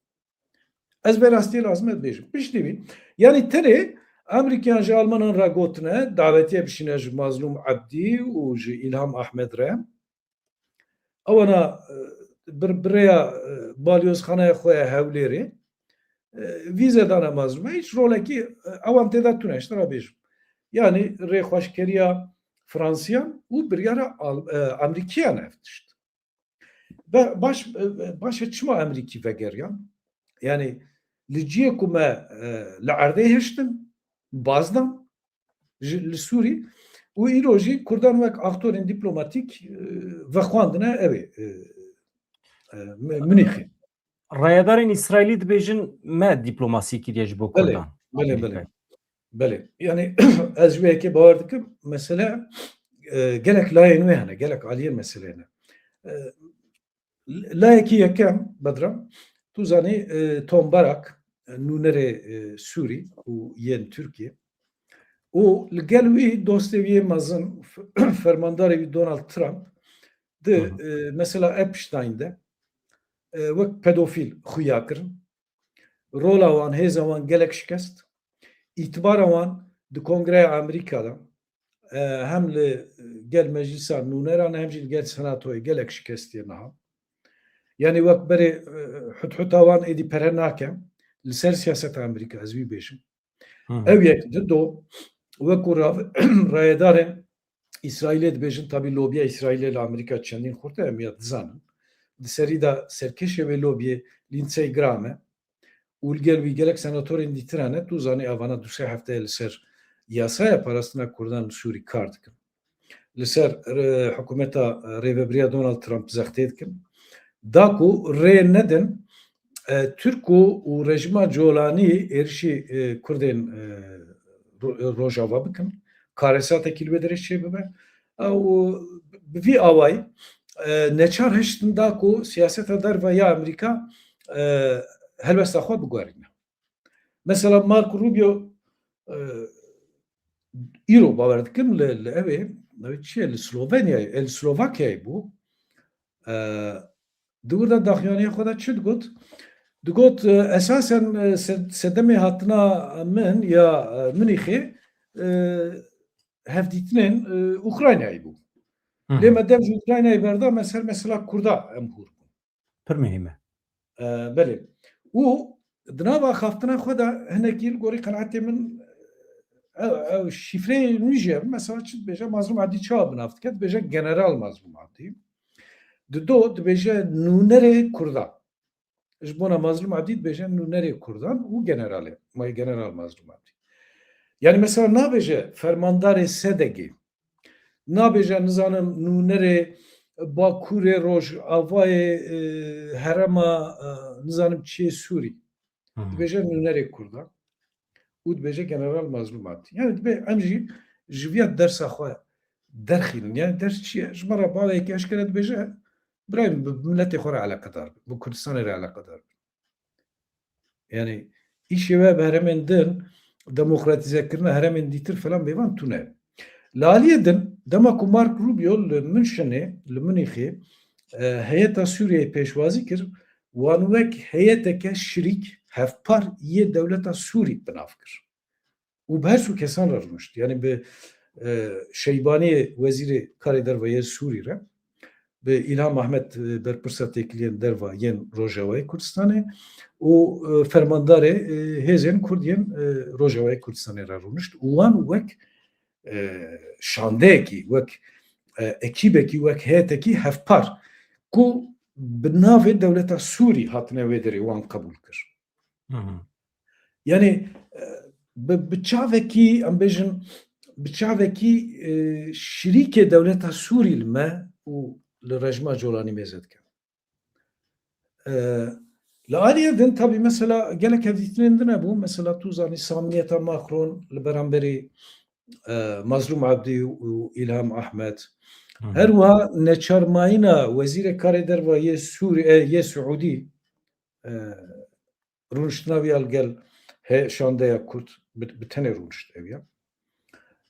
Ez vê rastiyê lazim e dibêjim. Piştî vî, yani tenê Amerîkiyan ji Almanan re gotine, davetiye bişîne ji Mazlûm Ebdî û ji Îlham Ahmed re. Ewana, e, bir, bi rêya, e, balyozxanaya xwe ya Hewlêrê, e, vîze dane Mazlûmê, hiç rolekî, e, ewan tê de tune, ji te re bêjim. Yanî rêxweşkeriya Fransiyan û biryara Al-, e, Amerîkiyan ev tişt. Be-, baş, e, baş e, çima Amerîkî vegeriyan? Yanî li cihê ku me, e, li erdê hiştin, baz dan, ji, li Sûrî û îro jî Kurdan wek aktorên dîplomatîk, e, vexwandine ew ê, e, e, Mü-, Munîxê. Rayedarên Îsraîlî dibêjin me dîplomasî kiriye ji bo Belê, Kurdan. belê, belê. Amerîkayê. Belê. Yani ez ji vê yekê bawer dikim, mesele, e, gelek layên wê hene, gelek aliyên meselê hene. E, layekî yekem, Bedran, tu zanî, e, Tom Barak, e, nûnerê, e, Sûrî û yên Tirkiyê. Û li gel wî dostê wî yê mezin, f-, fermandarê wî Donald Trump, di, Hı hı. e, mesela Epstein de, e, wek pedofîl xuya kirin. Rola wan, hêza wan gelek şikest. Îtibara wan di Kongreya Amerîka de, e, hem li gel meclisa nûneran, hem jî li gel senatoyê gelek şikestiye niha. Yani wek berê, e, huthuta wan êdî pere nake li ser siyaseta Amerîka, ez wî bêjim. Hı hı. Ew yek, di do, wekû ra-, rayedarên Îsraîlê dibêjin, tabî lobiya Îsraîlê li Amerîka çendîn xurt e, em ya dizanin. Di serî de serkêşê wê lobiyê Lindsey Graham e û li gel wî gelek senatorên dîtir hene. Tu zanî, evana du sê hefte ye li ser yasaya parastina Kurdan li Sûrî kar dikin. Li ser, e, hikûmeta, e, rêvebiriya Donald Trump zextê dikin. Da ku rê nedin, e, Tirk û, û rejîma Colanî êrişî, e, Kurdên, e, Ro-, Rojava bikin. Karesatekî li wê derê çêbibe. E, û bi vî awayî, e, neçar hiştin da ku siyaseta derve ya Amerîka, e, helwesta xwe biguherîne. Mesela Marco Rubio, e, îro bawer dikim li, li ew ê, ew ê çi ye, li Slovenyayê, e, li Slovakyayê bû. E, di wir de daxuyaniya xwe de çi digot? Digot, e, esasen, e, se-, sedemê hatina min ya, e, Munîxê, e, hevdîtinên, e, Ukraynayê bû. Hı hı. Lê me dev ji Ukraynayê berda, me ser mesela Kurda em hûr bûn. Pir muhîm e. E, belê. Û di nav axaftina xwe de hinekî li gorî qenaetê min, ew, ew şîfreyê nû jî ye. Mesela çi dibêje, Mazlûm Ebdî çawa bi nav dike? Dibêje General Mazlûm Ebdî. Di do dibêje nûnerê Kurdan. Ji bona Mazlûm Ebdî dibêje nûnerê Kurdan û generalê. Ma General Mazlûm Ebdî. Yani mesela nabêje fermandarê SDG'ê. Nabêje, nizanim, nûnerê Bakurê, Rojavayê, e, herêma, e, nizanim çiyê Sûrî. Hı. Dibêje nûnerê Kurdan û dibêje General Mazlûm Ebdî. Yani dibê em jî ji viya dersa xwe derxînin. Yani ders çi ye? Ji me re bavê yekê eşkere dibêje, birayê min, bi miletê xwe re eleqedar bin, bi Kurdistanê re eleqedar bin. Yani îşê we bi herêmên din, demokratîzekirina herêmên dîtir falan bêvan tune. Li aliyê din, dema ku Mark Rubio li Münşenê, li Munîxê, e, heyeta Sûriyeyê pêşwazî kir, wan wek heyeteke şirîk, hevpar yê dewleta Sûrî bi nav kir. Û bi her sû kesan re rûnişt. Yani bi, e, Şeybaniyê wezîrê karê derve yê Sûrî re, bi Îlham Ahmet, e, berpirsa têkiliyên derva yên Rojavayê Kurdistanê û, e, fermandarê, e, hêzên Kurd yên, e, Rojavayê Kurdistanê re rûnişt. Û wan wek, e, şandeyekî, wek, e, ekîbekî, wek heyetekî hevpar ku bi navê dewleta Sûrî hatine wê derê wan qebûl kir. Hı hı. Yani, e, bi, bi çavekî, em bêjin, bi çavekî, e, şirîkê dewleta Sûrî li me û li rejîma Colanî mêze dike. E, li aliyê din, tabî, mesela, gelek hevdîtinên din hebû. Mesela, tu zanî, samiyeta Macron li beramberî, e, Mazlûm Ebdî û Îlham Ahmet. Hı hı. Her wiha neçarmayîna wezîrê karê derva yê Sûrî, e, yê Siûdî, e, rûniştina wî ya li gel he-, şandeya Kurd bi, bi tenê rûnişt ew ya.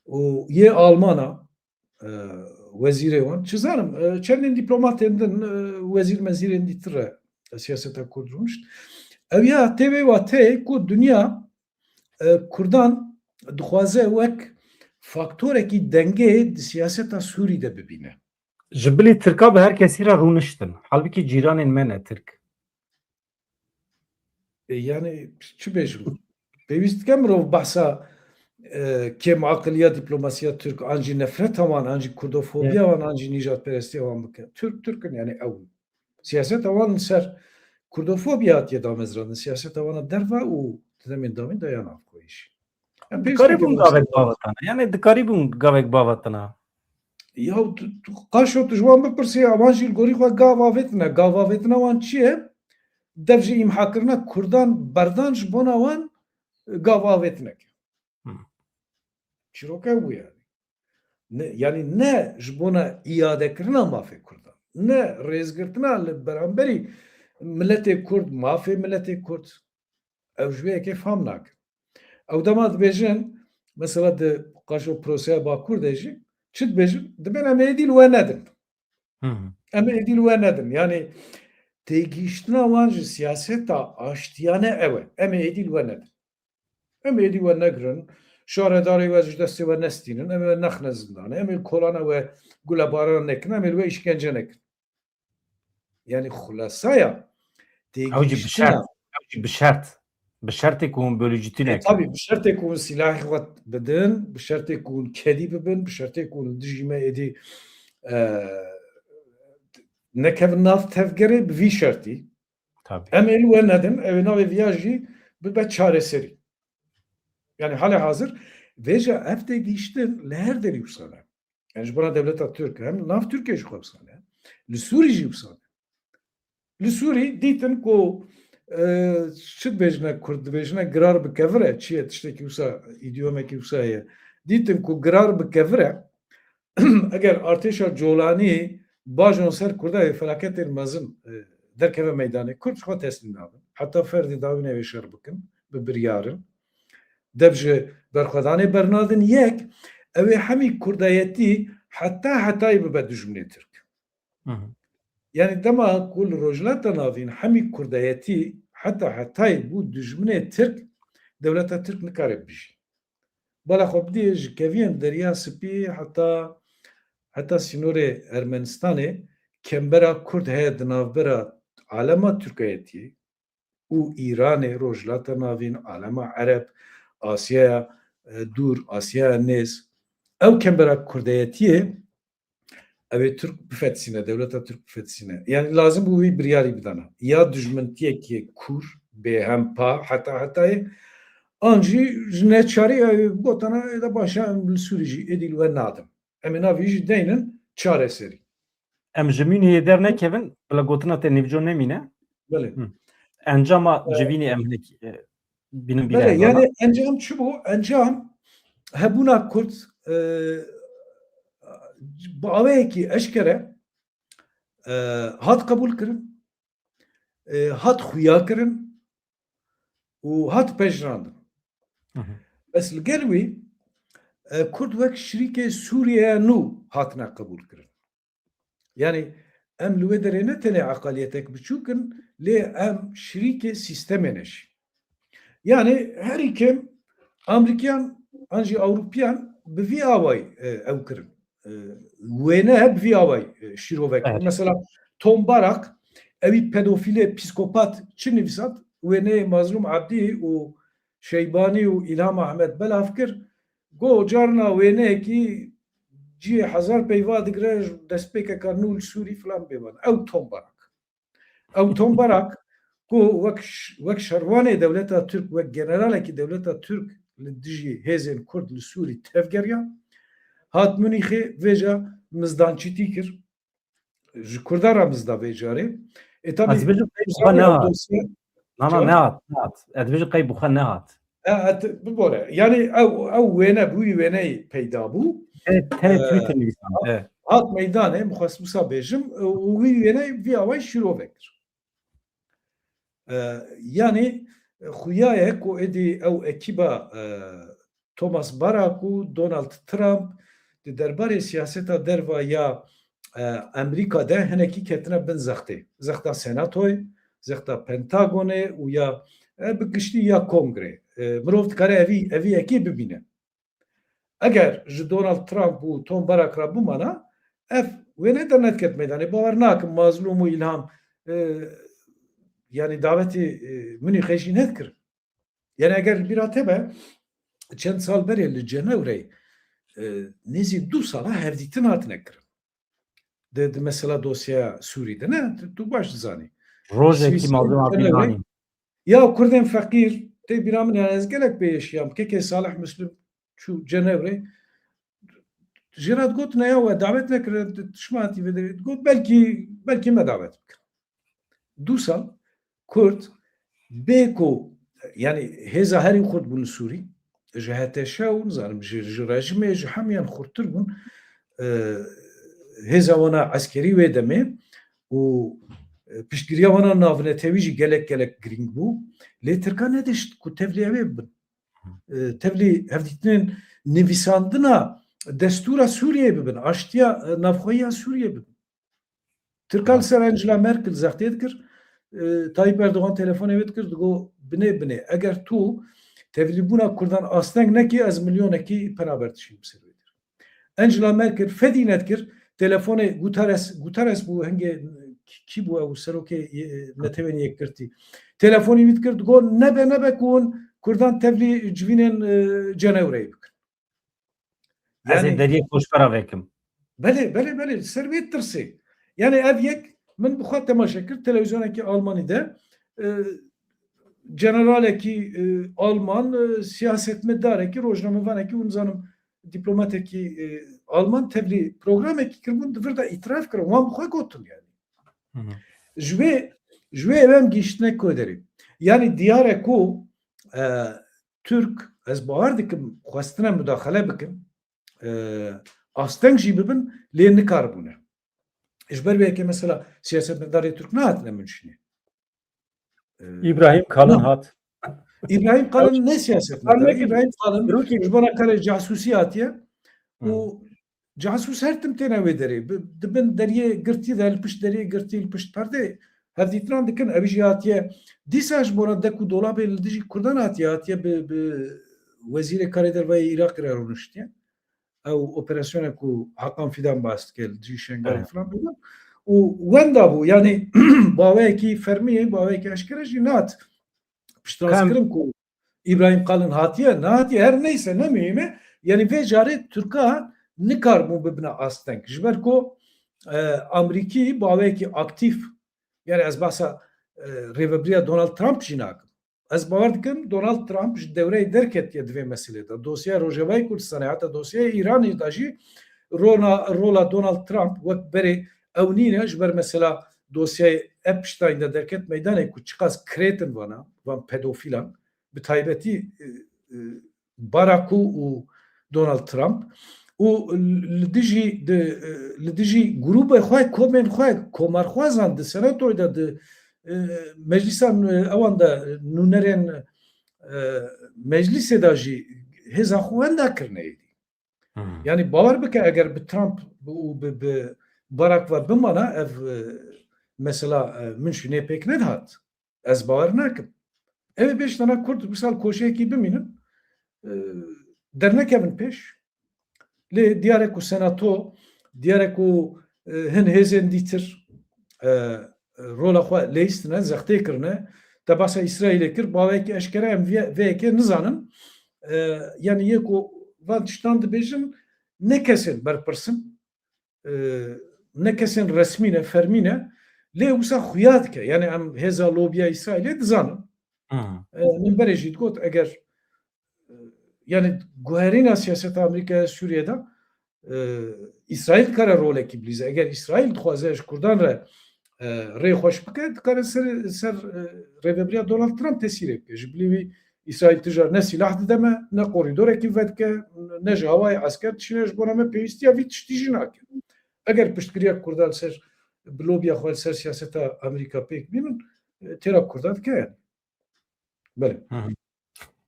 Û yê Almana, e, wezîrê wan, çi zanim, e, çendên dîplomatên din, e, wezîr mezîrên dîtir re, e, siyaseta Kurd rûnişt. Ew ya tê vê wateyê ku dinya, e, Kurdan dixwaze wek faktorekî dengê di siyaseta Sûrî de bibîne. Ji bilî Tirka bi her kesî re rûniştin. Halbikî cîranên me ne Tirk. E, yani çi bêjim? Pêwîst dike mirov behsa, e, kêmaqiliya diplomasiya Tirk, an jî nefreta wan, an jî kurdofobiya wan, an jî nîjadperestiya wan bike. Tirk, Tirk in, yani ew siyaseta wan li ser kurdofobiya hatiye damezrandin. Siyaseta wan a derve û di demên dawîn de ya navxwe jî. Em pêwîst Dikarî dike bûn mirov gavek ser- bavetina. Yani dikarî bûn gavek bavetina. Ya tu, tu, qaşo tu ji wan bipirsî, wan jî li gorî xwe gav avêtine. Gav avêtina wan çi ye? Dev ji îmhakirina Kurdan berdan ji bona wan gav avêtinek. Hmm. Çîroke bû yani. Ne, yani ne ji bona îadekirina mafê Kurdan, ne rêzgirtina li beramberî miletê Kurd, mafê miletê Kurd. Ew ji vê yekê fam nakin. Ew dema dibêjin, mesela di qaşo proseya Bakur de jî, çi dibêjin? Dibên em êdî li we nedin. Hı hı. Em êdî li we nedin. Yani têgihiştina wan ji siyaseta aştiyane ew e. Em êdî li we nedin. Em êdî we negirin. Şaredarê we ji destê we nestînin. Em ê we nexne zindanê. Em ê li kolana we gulebaran nekin. Em ê li we îşkence nekin. Yani xulasaya Ew jî bi têgihiştina şert. Ew jî bi şert. Bi şertê ku hûn bölücütî E, nekin. Tabii, bi şertê ku hûn silahê xwe bidin, bi şertê ku hûn kedî bibin, bi şertê ku hûn li dijî me êdî, e, nekevin nav tevgerê, bi vî şertî. Tabii. Em ê li we nedin, ew ê navê viya jî bibe çareserî. Yani halê hazir, vêca ev têgihiştin li her derî wisa ne. Yani ji bona dewleta Tirk, hem nav Tirkiye jî xwe wisa ne. Li Sûrî jî wisa ne. Li Sûrî dîtin ku, e, çi dibêjine Kurd, dibêjine girar bi kevir e, çi ye, tiştekî wisa, îdiyomekî wisa heye. Dîtin ku girar bi kevir e. Eger artêşa Colanî bajon ser Kurda wê felaketên mezin, e, derkeve meydanê, Kurd ji xwe teslîm nabin. Heta ferdê dawîne wê şer bikin, bi biryarin. Dev ji berxwedanê bernadin. Yek, ew ê hemî kurdayetî heta hetayê bibe dijminê Tirk. Hı hı. Yani dema ku li Rojhilata Navîn hemî kurdayetî heta hetayê bû dijminê Tirk, dewleta Tirk nikare bijî. Bala xwe bidî ji keviyên Derya Spî heta, heta sînorê Ermenistanê kembera Kurd heye di navbera alema Tirkayetiyê û Îranê, Rojhilata Navîn, alema Ereb, Asyaya, e, dûr, Asyaya nêz. Ew kembera Kurdayetiyê ew ê Tirk bifetisîne, dewleta Tirk bifetisîne. Yani lazim bû wî biryarî bidana. Ya dijmintiyekê kûr, bêhempa, heta hetayê, an jî ji neçarî ew ê gotana, ê de baş e, em li Sûrî jî êdî li we nadin. Em ê navê jî deynin çareserî. Em ji Münihê dernekevin, bila gotina te nîvco nemîne. Belê. Hı. Encama Evet. Civînê em hinek, e, bînin bîra Belê, yani encam çi bû? Encam hebûna Kurd, e, bi awayekî eşkere, e, hat qebûl kirin, e, hat xuya kirin û hat pejirandin. Hı hı. Bes li gel wî, e, Kurd wek şirîkê Sûriyeya nû hatine qebûl kirin. Yani em li wê derê ne tenê eqaliyetek biçûk in, lê em şirîkê sîstemê ne jî. Yani herî kêm Amerîkiyan an jî Ewropiyan bi vî awayî, e, ew kirin. E, wêne bi vî awayî, e, şîrovek. Evet. Mesela Tom Barak, ewî pedofîlê psîkopat çi nivîsand? Wêneyê Mazlûm Ebdî û Şeybanî û Îlham Ahmed belav kir. Got, carna wêneyekî cihê hezar peyva digire, destpêkeka nû li Sûrî filan bêvan. Ew Tom Barak. Ew Tom Barak ku wek ş-, wek şervanê dewleta Tirk, wek generalekî dewleta Tirk li dijî hêzên Kurd li Sûrî tevgeriya, hat Munîxê vêca mizdançîtî kir. Ji Kurdan re mizda vê carê. E, tabii, Ez dibêjim qey bi xwe nehat. Dosya Na, na, Çawa? nehat, nehat. Ez dibêjim qey bi xwe nehat. E, e, t-, bibore. Yani ew, ew wêne, bi wî wêneyê peyda bû. Tenê, tenê E, Twitter nivîsand. hat, E. hat meydanê, min xwest wisa bêjim, e, û wî wêneyê vî awayî şîrove kir. E, yani, e, xuya ye ku êdî ew ekîba, e, Thomas Barak û Donald Trump di derbarê siyaseta derva ya, e, Amerîka de hinekî ketine bin zextê. Zexta Senatoyê, zexta Pentagonê û ya, e, bi giştî ya Kongrê. E, mirov dikare evî, evî yekê bibîne. Eger ji Donald Trump û Tom Barak re bimana, ev wêne dernediket meydanê. Bawer nakim Mazlûm û Îlham, e, Yani davetê e, Münîxê jî nedikirin. Yani eger li bîra te be, çend sal berê li Cenewreyê e, nêzî du sala hevdîtin hatine kirin. Di, di mesela dosyeya Sûrî de ne, tu, tu baş dizanî. Rojekî Swîs, mezin Cenewre, hatî danîn. Ya Kurdên feqîr, tê bîra min, yani ez gelek pê yeşiyam. Kekê Salih Muslim çû Cenewrê. Jê re digot, ne ya we davet nekirine, tu çima hatî vê derê? Digot, belkî, belkî me davet bikin. Du sal Kurd bê ku, yani hêza herî xurt bûn li Sûrî, ji H T Ş û nizanim ji, ji rejimê ji hemiyan xurttir bûn, e, hêza wana eskerî wê demê û e, piştgiriya wana navnetewî jî gelek gelek girîng bû. Lê Tirkan nedişt ku tevlî ew ê bibin. E, tevlî hevdîtinên nivîsandina destûra Sûriyeyê bibin, aştiya e, navxweyiya Sûriyê bibin. Tirkan li ser Angela Merkel zextê dikir. E, Tayyip Erdogan telefonê wê dikir, digo, binê, binê, eger tu tevlîbûna Kurdan asteng nekî, ez milyonekî penaber dişînim ser wê derê. Angela Merkel fedî nedikir, telefonê Guterres, Guterres bû hingê, kî, kî bû ew serokê, e, Netewên Yekgirtî. Telefonî wî dikir, digo, nebe, nebe ku hûn Kurdan tevlî civînên, e, Cenewreyê bikin. Ez ê Yani deriyê koşkara vekim. Belê, belê, belê, li ser wê tirsê. Yani ev yek, min bi xwe temaşe kir, televîzyonekî Almanî de, e, generalekî, e, Alman, e, siyasetmedarekî, rojnamevanekî, hûn zanim dîplomatekî, e, Alman tevlî programekî kiribûn, di vir de îtiraf kirin, wan bi xwe gotin yani. Hı hı. Ji wê, ji wê ew em gihîştine ku derê. Yani diyar e ku, e, Türk, ez bawer dikim, xwestine mudaxele bikin, e, asteng jî bibin, lê nikaribûne. Ji ber wê yekê mesela siyasetmedarê Türk nehatine Münşinê. E, Îbrahîm Kalin na. hat. Îbrahîm Kalin ne siyasetmedar e. Kalin Îbrahîm Kalin Serokê ji bona karê casusî hatiye û Hmm. casus her tim têne wê derê. Bi, di bin deriyê girtî de, li pişt deriyê girtî, li pişt perdê hevdîtinan dikin. Ew jî hatiye dîsa ji bona dek û dolabê li dijî Kurdan hatiye, hatiye bi, bi wezîrê karê derve yê Iraqê re rûniştiye. Ew operasyona ku Hakan Fidan bas dike li dijî Şengalê Evet. filan bû. Û wenda bû, yani baweyekî fermî, baweyekî eşkere jî nehat piştrast Kam- kirin ku Îbrahîm Kalin hatiye, nehatiye, her neyse, ne muhîm e. Yani vê carê Tirka nikaribûn bibine asteng. Ji ber ku, e, Amerîkî baweyekî aktîf, yani ez bahsa, e, rêvebiriya Donald Trump jî nakim. Ez bawer dikim Donald Trump ji dewreyê derketiye di vê meselê de. Dosyaya Rojavayê Kurdistanê, heta dosyaya Îranê de jî rona, rola Donald Trump wek berê ew nîne, ji ber mesela dosyayê Epstein de derket meydanê ku çiqas krêtin vana, van pedofîlan, bi taybetî, e, e, Barack û Donald Trump û li dijî, di, e, li dijî grûbê xwe, komên xwe, komarxwazan di senatoyê de, di, e, meclîsan, e, ewan de, nûnerên, e, meclîsê de jî hêza xwe wenda kirine êdî. Hmm. Yani bawer bike eger bi Trump û bi, bi Barack ve bimana ev, e, mesela, e, Münşinê pêk nedihat. Ez bawer nakim. Ew ê bêjtana Kurd wisa li koşeyekî bimînin, e, dernekevin pêş. Lê diyar e ku senato, diyar e ku, e, hin hêzên dîtir, e, rola xwe leyîstine, zextê kirine. Te basa Îsraîlê kir, baweyekî eşkere em vê, vê yekê nizanin. E, yani yê ku van tiştan dibêjin, ne kesên berpirs in, e, ne kesên resmî ne, fermî ne, lê wisa xuya dike. Yani em hêza lobiya Îsraîlê dizanin. Hmm. E, min berê jî digot, eger, e, yani guherîna siyaseta Amerîkaya Sûriyê de, e, Îsraîl dikare rolekî bilîze. Eger Îsraîl dixwaze ji Kurdan re, e, rê xweş bike, dikare ser, ser, e, rêvebiriya Donald Trump tesîrê bike. Ji bilî wî Îsraîl tija ne sîlah dide me, ne korîdorekî vedike, ne ji hawayê esker dişîne, ji bona me pêwîstiya vî tiştî jî nake. Eger piştgiriya Kurdan li ser, bi lobiya xwe li ser siyaseta Amerîka pêk bînin, e, têra Kurdan dike yani. Belê. Hı hı.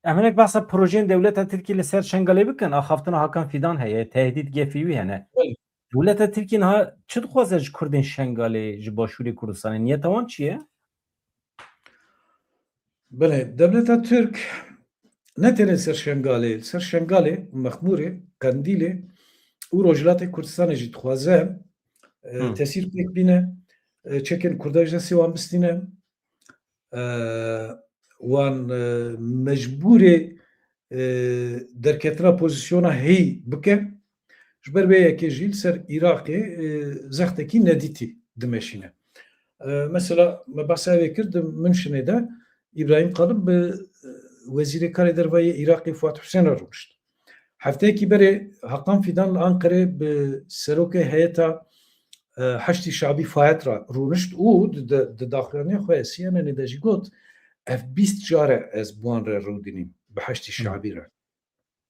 Em hinek behsa projeyên dewleta Tirkî li ser Şengalê bikin, axaftina Hakan Fidan heye, tehdît gefî wî hene. Belê. Dewleta Tirkî niha çi dixwaze ji Kurdên Şengalê, ji Başûrê Kurdistanê? Niyeta wan çi ye? Belê, dewleta Tirk ne tenê ser Şengalê, li ser Şengalê, Mexmûrê, Qendîlê û Rojhilatê Kurdistanê jî dixwaze, e, Hı. tesîr pêk bîne, e, çekên Kurda ji destê wan bistîne. e, wan, e, mecbûrê, e, derketina pozîsyona heyî bike. Ji ber vê yekê jî li ser Iraqê, e, zextekî nedîtî dimeşîne. E, mesela me behsa wê kir, di Münşinê de Îbrahîm Kalin bi, e, Wezîrê Karê Derve yê Iraqê Fuat Husên re rûnişt. Hefteyekî berê Hakan Fidan li Anqerê bi serokê heyeta, e, Heşdî Şabî Fayet re rûnişt û di, di, di daxuyaniya xwe ya C N N de jî got, ev bîst car e ez bi wan re rûdinîm, bi Heşdî Hı. Şabî re.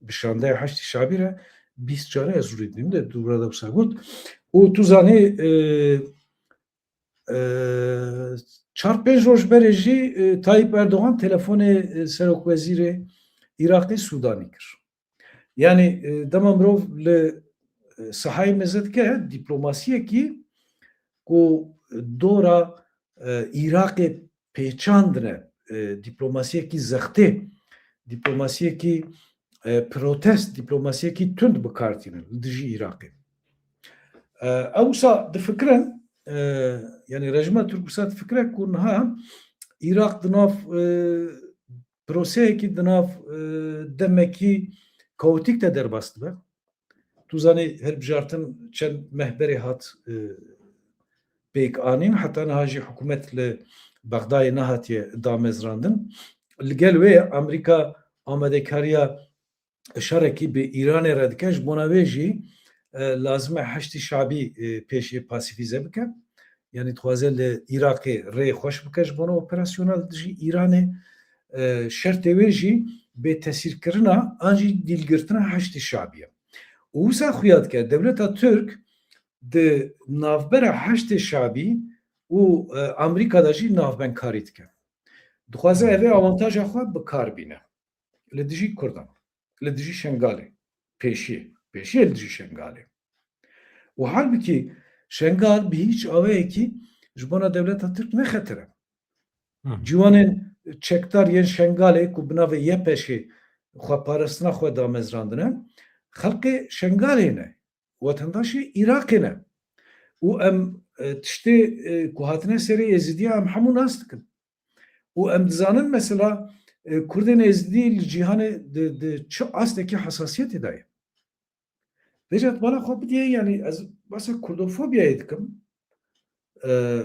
Bi şandeya Heşdî Şabî re bîst car e ez rûdinîm de dûra de wisa got. Û tu zanî, e, e, çar pênc roj berê jî, e, Tayyip Erdogan telefonê, e, serokwezîrê Iraqê Sûdanî kir. Yani, e, dema mirov li, e, sahayê mêze dike, dîplomasiyekî ku dora, e, Iraqê pêçandine, e, dîplomasiyekî zextê, dîplomasiyekî, e, protest, dîplomasiyekî tund bi kar tînin li dijî Iraqê. E, ew wisa difikirin, e, yani rejîma Tirk wisa difikire ku niha Iraq di nav, e, proseyekî di nav, e, demekî kaotîk de derbas dibe. Tu zanî, hilbijartin çend meh berê hat, e, pêk anîn, heta niha jî hikûmet li Bexdayê nehatiye damezrandin. Li gel wê Amerîka amadekariya şerekî bi Îranê re dike, ji bona wê jî, e, lazim e Heşdî Şabî, e, pêşê pasîfîze bike. Yani dixwaze li Iraqê rê xweş bike ji bona operasyona li dijî Îranê. E, şertê wê jî bê tesîrkirina an jî dîlgirtina Heşdî Şabî ye. Û wisa xuya dike dewleta Tirk di navbera Heşdê Şabî û, e, Amerîka de jî navbenkarî dike. Dixwaze Hmm. evê awantaja xwe bi kar bîne. Li dijî Kurdan, li dijî Şengalê, pêşiyê, pêşiyê li dijî Şengalê. Û halbikî Şengal bi hîç awayekî ji bona dewleta Tirk ne xeter e. Hı. Ciwanên çekdar yên Şengalê ku bi navê Y P Ş'ê xweparastina xwe damezrandine, xelkê Şengalê ne, wetendaşê Iraqê ne. Û em, e, tiştê, e, ku hatine serê Êzidiya em hemû nas dikin. Û em dizanin mesela, e, Kurdên Êzidî li cîhanê di, di çi astekî hesasiyetê de ye. Vêca tu bala xwe bidiyê, yani ez behsa Kurdofobiyayê dikim. E,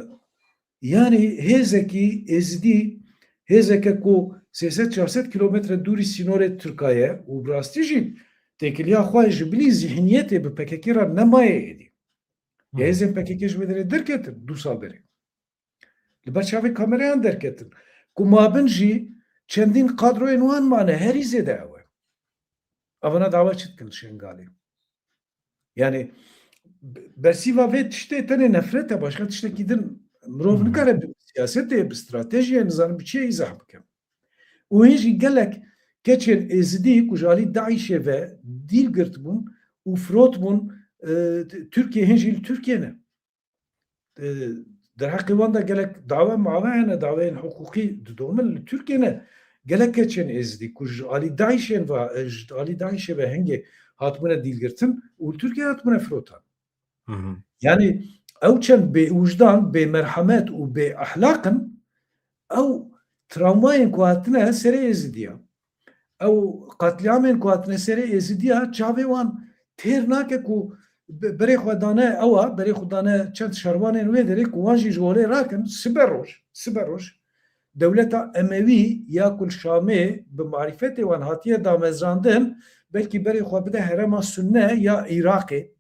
yani hêzekî Êzidî, hêzeke ku sê sed çar sed kilometre dûrî sînorê Tirka ye û bi rastî jî têkiliya xwe ji bilî zihniyetê bi P K K re nemaye êdî. Hı. Hêzên P K K ji wê derê derketin du sal berê. Li ber çavê kamerayan derketin. Ku mabin jî çendîn kadroyên wan mane, herî zêde ew e. Evana dawa çi dikin li Şengalê? Yani, be-, bersîva vê tiştê tenê nefret e, başka tiştekî din mirov Hı. nikare bi siyasetê, bi stratejiyê, nizanim bi çiyê îzah bike. Û hîn jî gelek keçên Êzidî ku ji alî DAIŞ'ê ve dîl girtibûn û firotbûn, e, Tirkiye, hîn jî li Tirkiye ne. E, derheqê wan de gelek dawe mawe hene, daweyên hiqûqî didomin li Tirkiye ne. Gelek keçên Êzidî ku ji alî DAIŞ'ên ve, e, ji alî DAIŞ'ê ve hingê hatibûne dîlgirtin û li Tirkiye hatibûne firotan. Hı hı. Yani ew çend bêwijdan, bêmerhemet û bêehlaq in, ew travmayên ku hatine serê Êzidiya, ew qetlîamên ku hatine serê Êzidiya, çavê wan têr nake ku be-, berê xwe dane ewa, berê xwe dane çend şervanên wê derê ku wan jî ji holê rakin, sibe roj, sibe roj. Dewleta Emewî ya ku li Şamê bi marîfetê wan hatiye damezrandin, belkî berê xwe bide herêma Sunne ya Iraqê.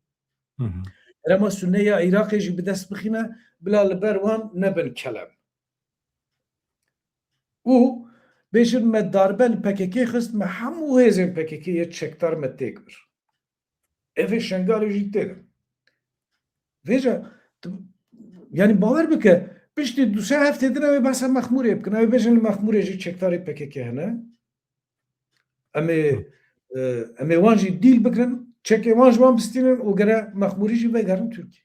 Hı hı. Herêma Sunne ya Iraqê jî bi dest bixîne, bila li ber wan nebin kelem. Û bêjin me darbe li P K K xist, me hemû hêzên P K K yê çekdar me têk bir. Evê Şengalê jî tê de. Vêca, tu, yani bawer bike, piştî du sê heftê din ew ê behsa Mexmûrê bikin. Ew ê bêjin li Mexmûrê jî çekdarê P K K hene. Em ê, Hı. e, em ê wan jî dîl bigirin, çekê wan ji wan bistînin û gere Mexmûrî jî vegerin Tirkiye.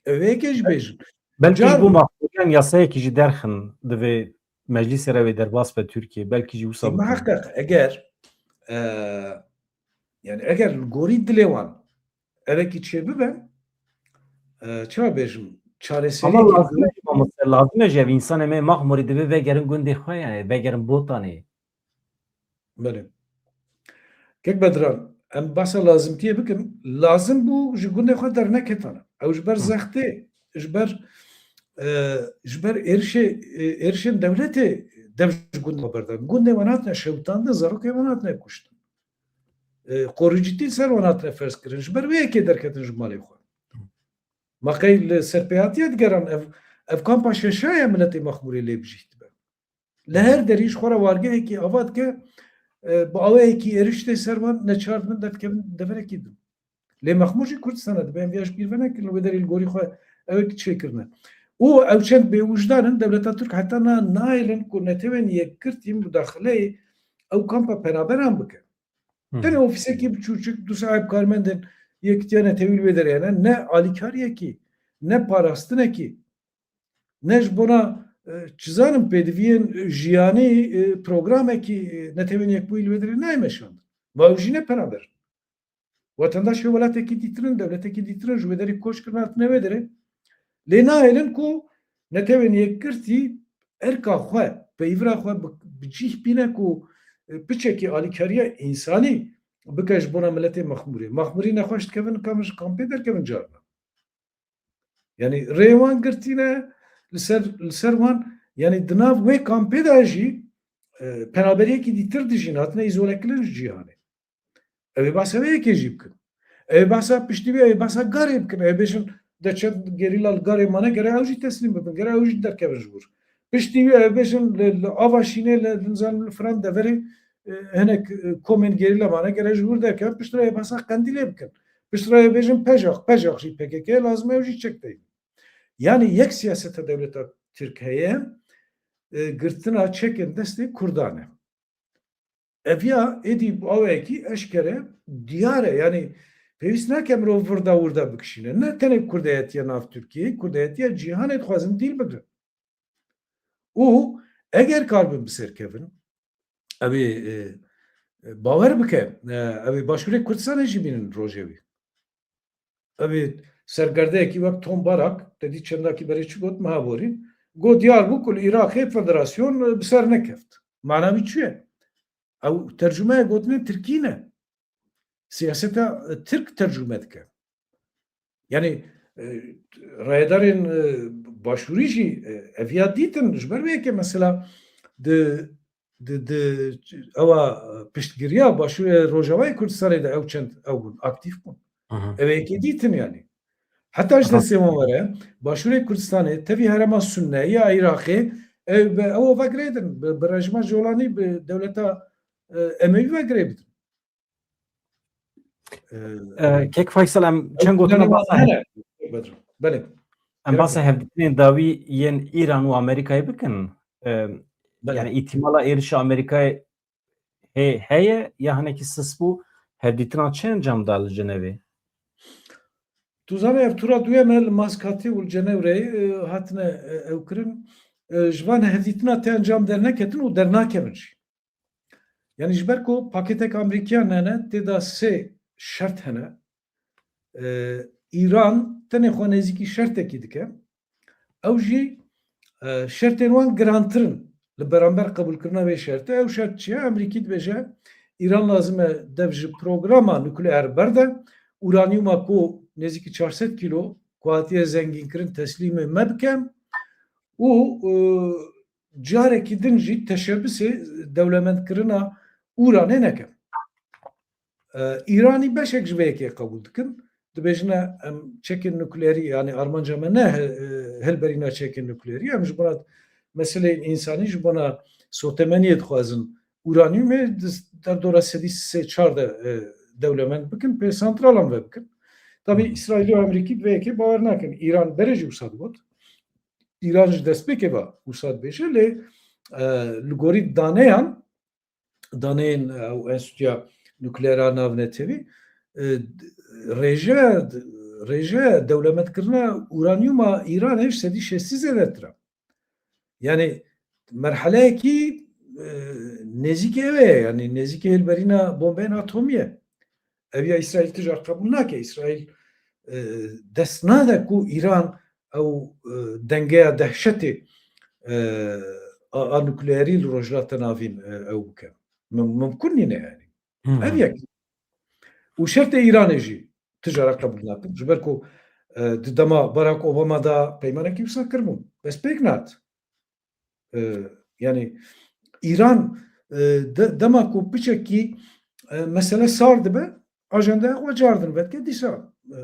Ew ê yekê jî bêjin. Belkî Can- ji bo mafûriyan yasayekî jî derxin divê meclîsê re wê derbas be Tirkiye. Belkî jî wisa bikin. Muheqeq eger, e, yani eger li gorî dilê wan evekî çêbibe, e, çawa bêjim, çareseriyekî lazim e, mamoste, lazim e ji ev însanê me Maxmûrî divê vegerin gundê xwe, yani vegerin Botanê. Belê. Kek Bedran, em behsa lazimtiyê bikin. Lazim bû ji gundê xwe derneketane. Ew ji ber Hı. zextê, ji ber, e, ji ber êrişê, e, êrişên dewletê dev ji gundê xwe berdan. Gundê wan hatine şewitandin, zarokê wan hatine kuştin. E, qoricîtî ser wan hatine ferz kirin. Ji ber wê yekê derketin ji malê xwe. Ma qey li serpêhatiya digeran ev, ev kampa şeşa ye miletê Maxmûrê lê bijîh dibe. Li her derî ji xwe re wargehekî ava dike, e, bi awayekî êriştê ser wan neçar dibin derdikevin deverekî din. Lê Mexmûr jî Kurdistan e, dibe em viya ji bîr venekin, li wê derê li gorî xwe ew ê çêkirine. Û ew çend bêwijdan in, dewleta Tirk heta na nahêlin ku Netewên Yekgirtî mudaxileyê ew kampa penaberan bike. Hı. Tenê ofîsekî biçûçik, du sey karmendên Yekitiya Netewî li wê derê hene, ne alîkariyekî, ne parastinekî, ne ji bona, e, çi zanim pêdiviyên jiyanî, e, programekî, e, Netewên Yekbûyî li wê derê nayê meşandin. Va ew jî ne penaber. Wetendaşê welatekî dîtirin, dewletekî dîtirin ji wê derê koç kirin hatine wê derê. Lê nahêlin ku Netewên Yekgirtî erka xwe, peyvira xwe bi, bi cîh bîne ku, e, piçekî alîkariya însanî bike ji bona miletê Mexmûrê. Mexmûrî nexweş dikevin, kamin ji kampê derkevin carna. Yani rê wan girtîne li ser, li ser wan, yani di nav wê kampê de jî, e, penaberiyekî dîtir dijîn, hatine îzolekirin ji cîhanê. Ew ê behsa wê yekê jî bikin. Ew ê behsa piştî wî, ew ê behsa Garê bikin. Ew ê bêjin de çend gerîla li Garê mane, gere ew jî teslîm bibin, gere ew jî derkevin ji wir. Piştî wî ew ê bêjin li, li Ava Şînê, li, li, nizanim li filan deverê, e, hinek, e, komên gerîla mane, gere ji wir derkevin, piştre ê behsa Qendîlê bikin. Piştre ê bêjin Pejax, Pejax jî P K K lazim e, ew jî çek deynin. Yani yek siyaseta dewleta Tirk heye, e, girtina çekên destê Kurdan e. Ev ya êdî bi awayekî eşkere diyar e. Yani pêwîst nake mirov virda wirda bikişîne. Ne tenê kurdayetiya nav Tirkiyeyê, kurdayetiya cîhanê dixwazin dîl bigrin. Û eger karibin bi ser kevin, ew ê, e, e, bawer bike, e, ew ê Başûrê Kurdistanê jî bînin rojevî. Ev ê sergerdeyekî wek Tom Barak, te dî çendakî berê çi got, meha borî, got, diyar bû ku li Iraqê federasyon, e, bi ser nekeft. Mana wî çi ye? Ew tercumeyê gotinên Tirkî ne. Siyaseta, e, Tirk tercume dike. Yani, e, rayedarên, e, başûrî jî, e, ev ya dîtin, ji ber wê yekê mesela di, di, di, ewa piştgiriya Başûrê Rojavayê Kurdistanê de ew çend ew bûn, aktîf bûn. Aha. Ew ê yekê dîtin yani. Heta ji Aha. destê wan were, Başûrê Kurdistanê, tevî herêma Sunne ya Iraqê, ew bi, ew ve girêdin, bi, bi rejîma Colanî, bi dewleta, e, Emewî ve girê bidin. E, Kek Faysal, em çend gotina basa hev-, Belê. Em basa hevdîtinên dawî yên Îran û Amerîkayê bikin. E, Belê. Yani îtîmala êrişa Amerîkayê hê-, heye ya hinekî sis bû, hevdîtina çi encam da li Cenevê? Tu zanî ev tura duyem e li Maskatî û li Cenewreyê, e, hatine, e, ew kirin. E, ji van hevdîtina te encam derneketin û dernakevin jî. Yani ji ber ku paketek Amerîkiyan hene, tê de sê şert hene. E, Îran tenê xwe nêzîkî şertekî dike. Ew jî, e, şertên wan girantir in li beramber qebûlkirina vê şertê. Ew şert çi ye? Amerîkî dibêje, Îran lazim e dev ji programa nukleer berde, uranyuma ku nêzîkî çar sed kîlo ku hatiye zengînkirin teslîmê me bike û, e, carekî din jî teşebisê dewlemendkirina uranê neke. E, Îranî beşek ji vê yekê qebûl dikin. Dibêjine em çekên nukleerî, yani armanca me ne he-, e, hilberîna çekên nukleerî, em ji bona meseleyên însanî, ji bona sotemeniyê dixwazin uranyumê di derdora sedî sê çar de, e, dewlemend bikin, pê santralan ve bikin. Tabî Hı hı. Îsraîlî û Amerîkî bi vê yekê bawer nakin. Îran berê jî wisa digot. Îran ji destpêkê ve wisa dibêje, lê, e, li gorî daneyan, daneyên, e, ew enstitûya nukleera navnetewî, e, d-, rêje, d-, rêje dewlemendkirina uranyuma Îranê ji sedî şêstî zêdetir e. Yani merheleyekî, e, nêzîkê ew e, yani nêzîkê hilberîna bombeyên atomî ye. Ev ya Îsraîl tija qebûl nake. Îsraîl, e, dest nade ku Îran ew, e, dengeya dehşetê, e, a, a nukleerî li Rojhilata Navîn, e, ew bike. Mim-, mimkun nîne yani. Ev yek. Û şertê Îranê jî tijara qebûl nakin. Ji ber ku, e, di dema Barack Obama da peymanekî wisa kiribûn. Bes pêk nat. E, yani Îran, e, de-, dema ku piçekî, e, mesele sar dibe, ajandaya xwe cardin vedike dîsa, e,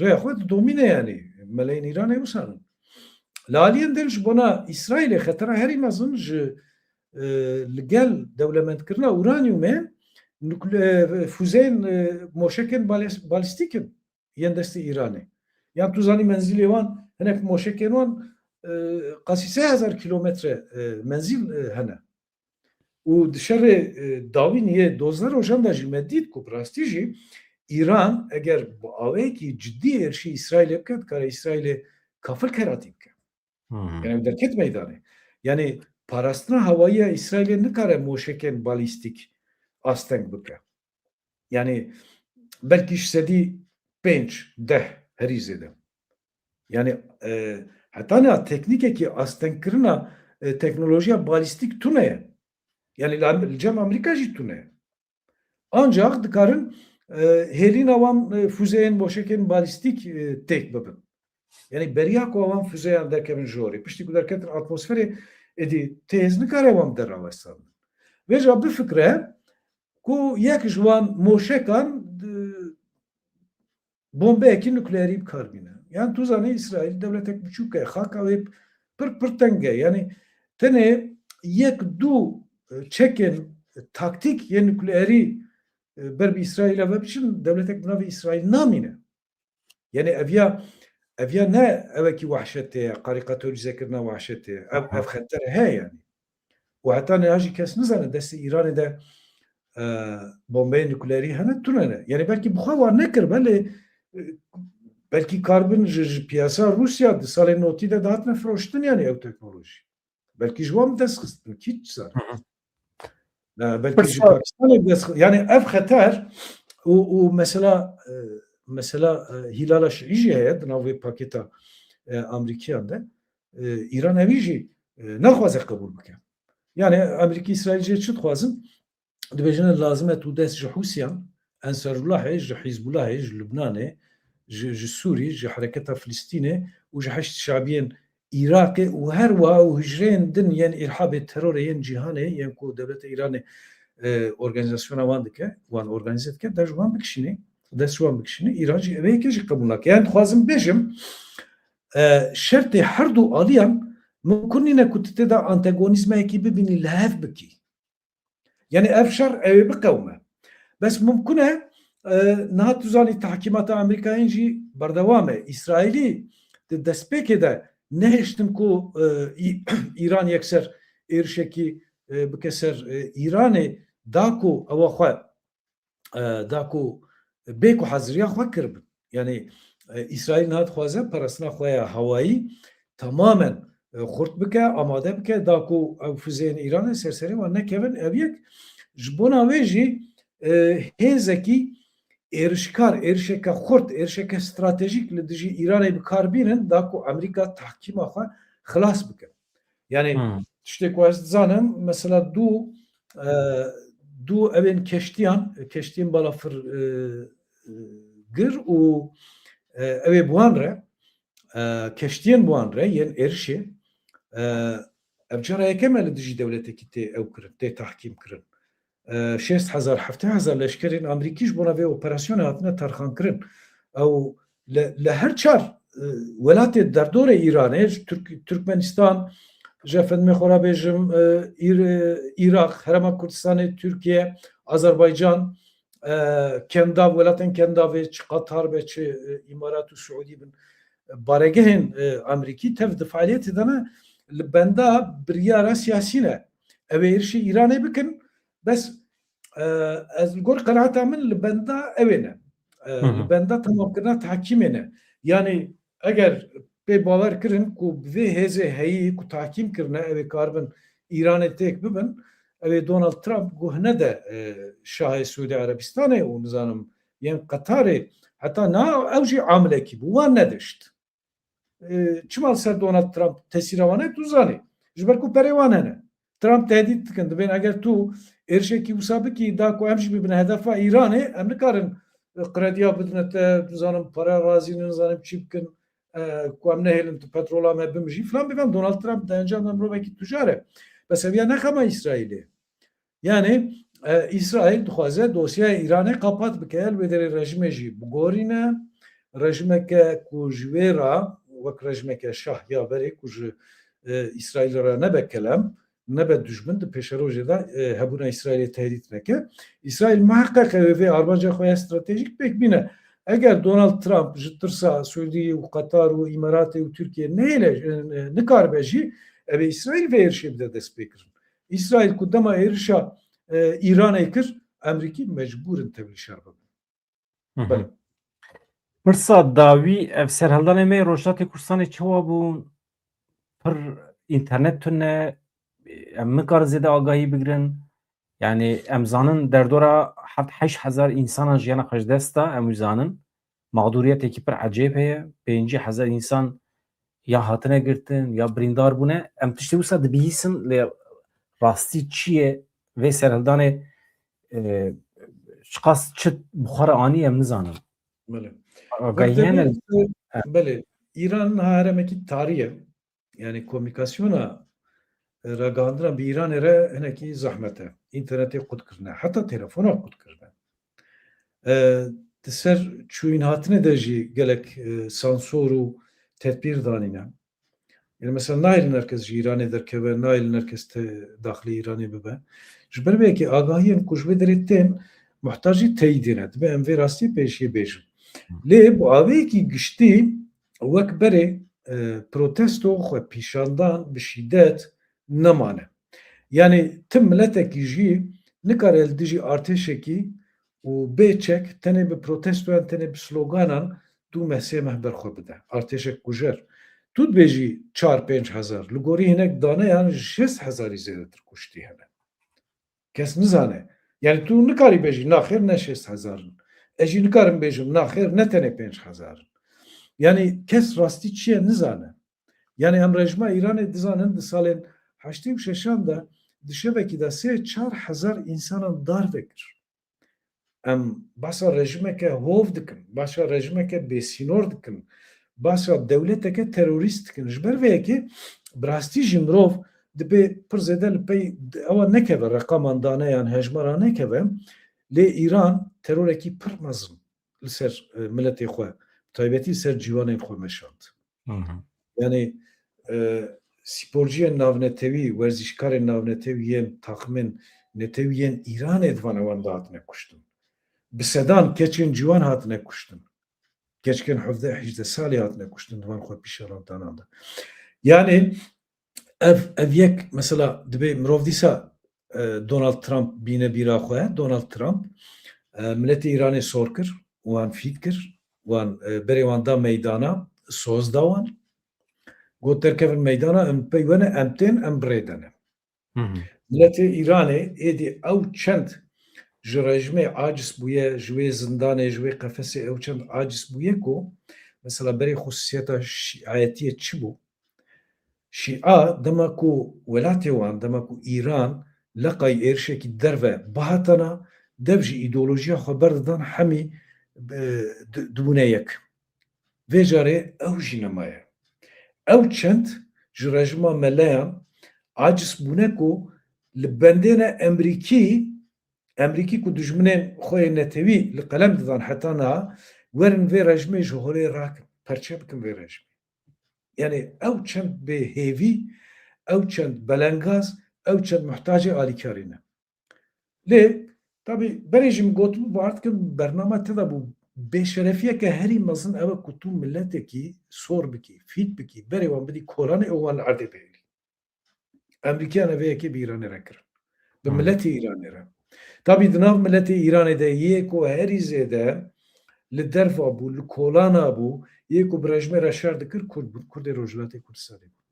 rêya xwe didomîne yani. Meleên Îranê wisa ne. Li aliyên din ji bona Îsraîlê xetera herî mezin ji, e, li gel dewlemendkirina uranyumê nukle-, e, fuzeyên, e, moşekên bales-, balîstîk in yên destê Îranê. Yan tu zanî menzîlê wan, hinek moşekên wan, e, qasî sê hezar kîlometre, e, menzîl, e, hene. Û di şerê, e, dawîn yê dozdeh rojan de jî me dît ku bi rastî jî Îran eger bi awayekî cidî êrişî Îsraîlê bike, dikare Îsraîlê kafil keratî bike. Yani derket meydanê. Yani parastina hewayî ya Îsraîlê nikare moşekên balîstîk asteng bike. Yani belkî ji sedî pênc, deh herî zêde. Yani, e, heta niha teknîkekî astengkirina, e, teknolojiya balîstîk tune ye. Yani li Am-, li cem Amerîka jî tune ye. Ancak dikarin, e, hêlîna wan, e, fuzeyên moşekên balîstîk, e, têk bibin. Yani beriya ku wan fuzeyan derkevin ji orê, piştî ku derketin atmosferê, êdî têz nikare wan bi derra westandin. Vêca bifikre ku yek ji wan moşekan, e, bombeyekî nukleerî bi kar bîne. Yani tu zanî Îsraîl dewletek biçûk e, xaka wê pir pir teng e. Yani tenê yek du, e, çekên taktîk yên nukleerî, e, ber bi Îsraîla ve biçin, dewletek bi navê Îsraîl namîne. Yani ev ya, ev ya ne ewekî wehşetê ye, karîkatorîzekirina wehşetê ye. Ev, ev xeter heye yani. Û heta niha jî kes nizane destê Îranê de, e, bombeyên nukleerî hene tune ne. Yani belkî bi xwe wan nekiribe lê, e, belkî karbin ji, ji piyasa Rûsya di salên notî de dihatine firoştin yani ew teknolojî. Belkî ji wan bi dest xistin, kî dizane. E, belkî ji Pakistanê bi dest xi-, yani ev xeter û, û mesela, e, mesela, e, Hîlala Şiî jî heye di nav vê pakêta, e, Amerîkiyan de. E, Îran evî jî, e, naxwaze qebûl bike. Yani Amerîkî Îsraîl jê çi dixwazin? Dibêjin lazim e tu dest ji Hûsiyan, Ensarullahê, ji Hîzbullahê, ji Lubnanê, ji, ji Sûrî, ji Hereketa Filistînê û ji Heşd Şabiyên Iraqê û her wiha û hicreyên din yên îrhabê terorê yên cîhanê yên ku dewleta Îranê, e, organîzasyona wan dike, wan organîze dike, dest ji wan bikişînê, dest ji wan bikişînê, Îran jî ev yekê jî qebûl nake. Yani dixwazim bêjim, e, şertê her du aliyan mimkun nîne ku tu tê de antagonîzmeyekî bibînî, li hev bikî. Yani ev şer ew ê biqewime. Bes mimkun e, e, niha tu zanî tahkîmata Amerîkayên jî berdewam e. Îsraîlî di destpêkê de nehiştin ku, e, Î-, Îran yekser êrişekî, e, bike ser, e, Îranê, da ku ewa xwe, e, da ku bê ku haziriya xwe kiribin. Yani, e, Îsraîl niha dixwaze parastina xwe ya hewayî tamamen, e, xurt bike, amade bike, da ku ew fuzeyên Îranê ser serê wan nekevin. Ev yek, ji bona wê jî, e, hêzekî êrişkar, êrişeke xurt, êrişeke stratejîk li dijî Îranê bi kar bînin, da ku Amerîka tahkîma xwe xilas bike. Yani Hmm. tiştê ku ez dizanim, mesela du, e, du ewên keştiyan, keştiyên balafir, e, e, gir û, e, ew ê bi wan re, e, keştiyên bi wan re yên êrişê, e, ev cara yekem e li dijî dewletekî tê ew kirin, tê tahkîm kirin. E, şêst hezar, heftê hezar leşkerên Amerîkî ji bona vê operasyonê hatine terxankirin. Ew li, li her çar, e, welatê derdorê Îranê, ji Türk-, Türkmenistan, ji efendimê xwe re bêjim, e, Îr-, e, Iraq, Herêma Kurdistanê, Tirkiye, Azerbaycan, e, Kendav, welatên Kendavê, çi Qatar be, çi, e, Îmarat û Siûdî bin, baregehên, e, Amerîkî tev di fealiyetê de ne, li benda biryara siyasî ne. Ew ê êrişî Îranê bikin, bes, e, ez li gor qenaeta min li benda ew ê ne. E, Hı hı. Li benda temamkirina tahkîmê ne. Yani eger pê bawer kirin ku bi vê hêzê heyî ku tahkîm kirine, ew ê karibin Îranê têk bibin, ew ê Donald Trump guhne de, e, şahê Sûdî Erebistanê û nizanim yên Qetarê, heta niha ew jî amilekî bû, wan nedişt. e, çima li ser Donald Trump tesîra wan e, tu zanî. Ji ber ku perê wan hene. Trump tehdît dikin, dibên eger tu êrişekî wisa bikî, da ku em jî bibine hedefa Îranê, em nikarin, e, krediya bidine te, nizanim, pare razî ne, nizanim çi bikin, e, ku em nehêlin tu petrola me bimijî, filan bibin. Donald Trump di encam de mirovekî tujar e. Bes ev ya ne xema Îsraîlê. Yani, e, Îsraîl dixwaze dosyaya Îranê qapat bike, li wê derê rejimê jî bigorîne. Rejimeke ku ji wê re wek rejimeke şah ya berê ku ji, e, Îsraîlê re nebe kelem, nebe dijmin, di pêşerojê de, e, hebûna Îsraîlê tehdît neke. Îsraîl miheqeq ew ê vê armanca xwe ya stratejîk pêk bîne. Eger Donald Trump ji tirsa Sûdî û Qatar û Îmaratê û Tirkiye nehêle, e, nikaribe jî, ev ê Îsraîl vê êrişê bide destpêkirin. Îsraîl ku dema êrişa, e, Îranê kir, Emerîkî mecbûr in tevlî şer bibin. Hı hı. Belê. Pirsa dawî, ev serhildanê me yê Rojhilatê Kurdistanê çawa bûn? Pir înternet tune, em nikarin zêde agahî bigirin. Yani em zanin derdora heft heşt hezar însanan jiyana xwe ji dest da, em wî zanin. Mexdûriyetekî pir ecêb heye. Pêncî hezar însan ya hatine girtin, ya birîndar bûne. Em tiştê wisa dibihîsin, lê rastî çi ye vê serhildanê, e, çiqas çi bi xwe re anî, em nizanin. Belê. Agahiyên Wek te dibêjim, e, belê, Îran niha herêmekî tarî ye. Yani komunîkasyona, e, ragihandina bi Îranê re hinekî zehmet e. Înternetê qut kirine, heta telefona qut kirine. E, di ser çûyîn hatinê de jî gelek, e, sansor û tedbîr danîne. Yani mesela nahêlin her kes ji Îranê derkeve, nahêlin her kes te daxilê Îranê bibe. Ji ber vê yekê agahiyên ku ji vê derê tên muhtacî teyîdê ne. Dibe em vê rastiyê pêşiyê bêjin. Lê bi avêyekî giştî wek berê, e, protesto xwe pîşandan bi şîdet nemane. Yani tim miletekî jî nikare li dijî artêşekî û bê çek tenê bi protestoyan, tenê bi sloganan du meh sê meh ber xwe bide. Artêşek kujer. Tu dibêjî çar pênc hezar. Li gorî hinek daneyan ji şêst hezarî zêdetir kuştî hene. Kes nizane. Yani tu nikarî bêjî, naxêr ne şêst hezar in. Ez jî nikarim bêjim, naxêr ne tenê pênc hezar in. Yani kes rastî çi ye nizane. Yani em rejima Îranê dizanin di salên heştê û şeşan de di şevekî de sê çar hezar însanan darve kir. Em bahsa rejimeke hov dikin, bahsa rejimeke bêsînor dikin, bahsa dewleteke terorîst dikin. Ji ber vê yekê bi rastî jî mirov dibê pir zêde li pey ewa nekeve, reqaman dane yan hejmara nekeve. Lê Îran terorekî pir mezin li ser, e, miletê xwe, taybetî li ser ciwanên xwe meşand. Hı hı. Yani, e, sporciyên navnetewî, werzîşkarên navnetewî yên taximên netewî yên Îranê di van ewan de hatine kuştin. Bi sedan keçên ciwan hatine kuştin. Keçikên hevdeh hejdeh salî hatine kuştin di van xwe pîşerandanan de. Yani ev, ev yek mesela dibê mirov dîsa, e, Donald Trump bîne bîra xwe. Donald Trump, e, miletê Îranê sor kir, wan fît kir, wan, e, berê wan da meydana, soz da wan. Got derkevin meydana, em pey we ne, em tên, em bi rê de ne. Hı hı. Miletê Îranê êdî ew çend ji rejimê aciz bûye, ji wê zindanê, ji wê qefesê ew çend aciz bûye ku mesela berê xususiyeta şîetiyê çi bû? Şîa dema ku welatê wan, dema ku Îran leqay êrişekî derve bihatana, dev ji îdeolojiya xwe berdidan hemî, e, di-, dibûne yek. Vê carê ew jî nemaye. Ew çend ji rejima meleyan aciz bûne ku li bendê ne Emrîkî, Emrîkî ku dijminên xwe yê netewî li qelem didan heta niha, werin vê rejimê ji holê rakin, perçe bikin vê rejimê. Yani ew çend bêhêvî, ew çend belengaz, ew çend muhtacê alîkarî ne. Lê, tabî, berê jî min gotibû, bawer dikim, bernama te de bû, bêşerefiyeke herî mezin ew e ku tu miletekî sor bikî, fît bikî, berê wan bidî kolanê û wan li erdê bihêlî. Emerîkiyan ev yekê bi Îranê re kirin. Bi Hmm. miletê Îranê re. Tabî di nav miletê Îranê de yê ku herî zêde li derva bû, li kolana bû, yê ku bi rejimê re şer dikir, Kurd bûn, Kurdê Rojhilatê Kurdistanê bûn.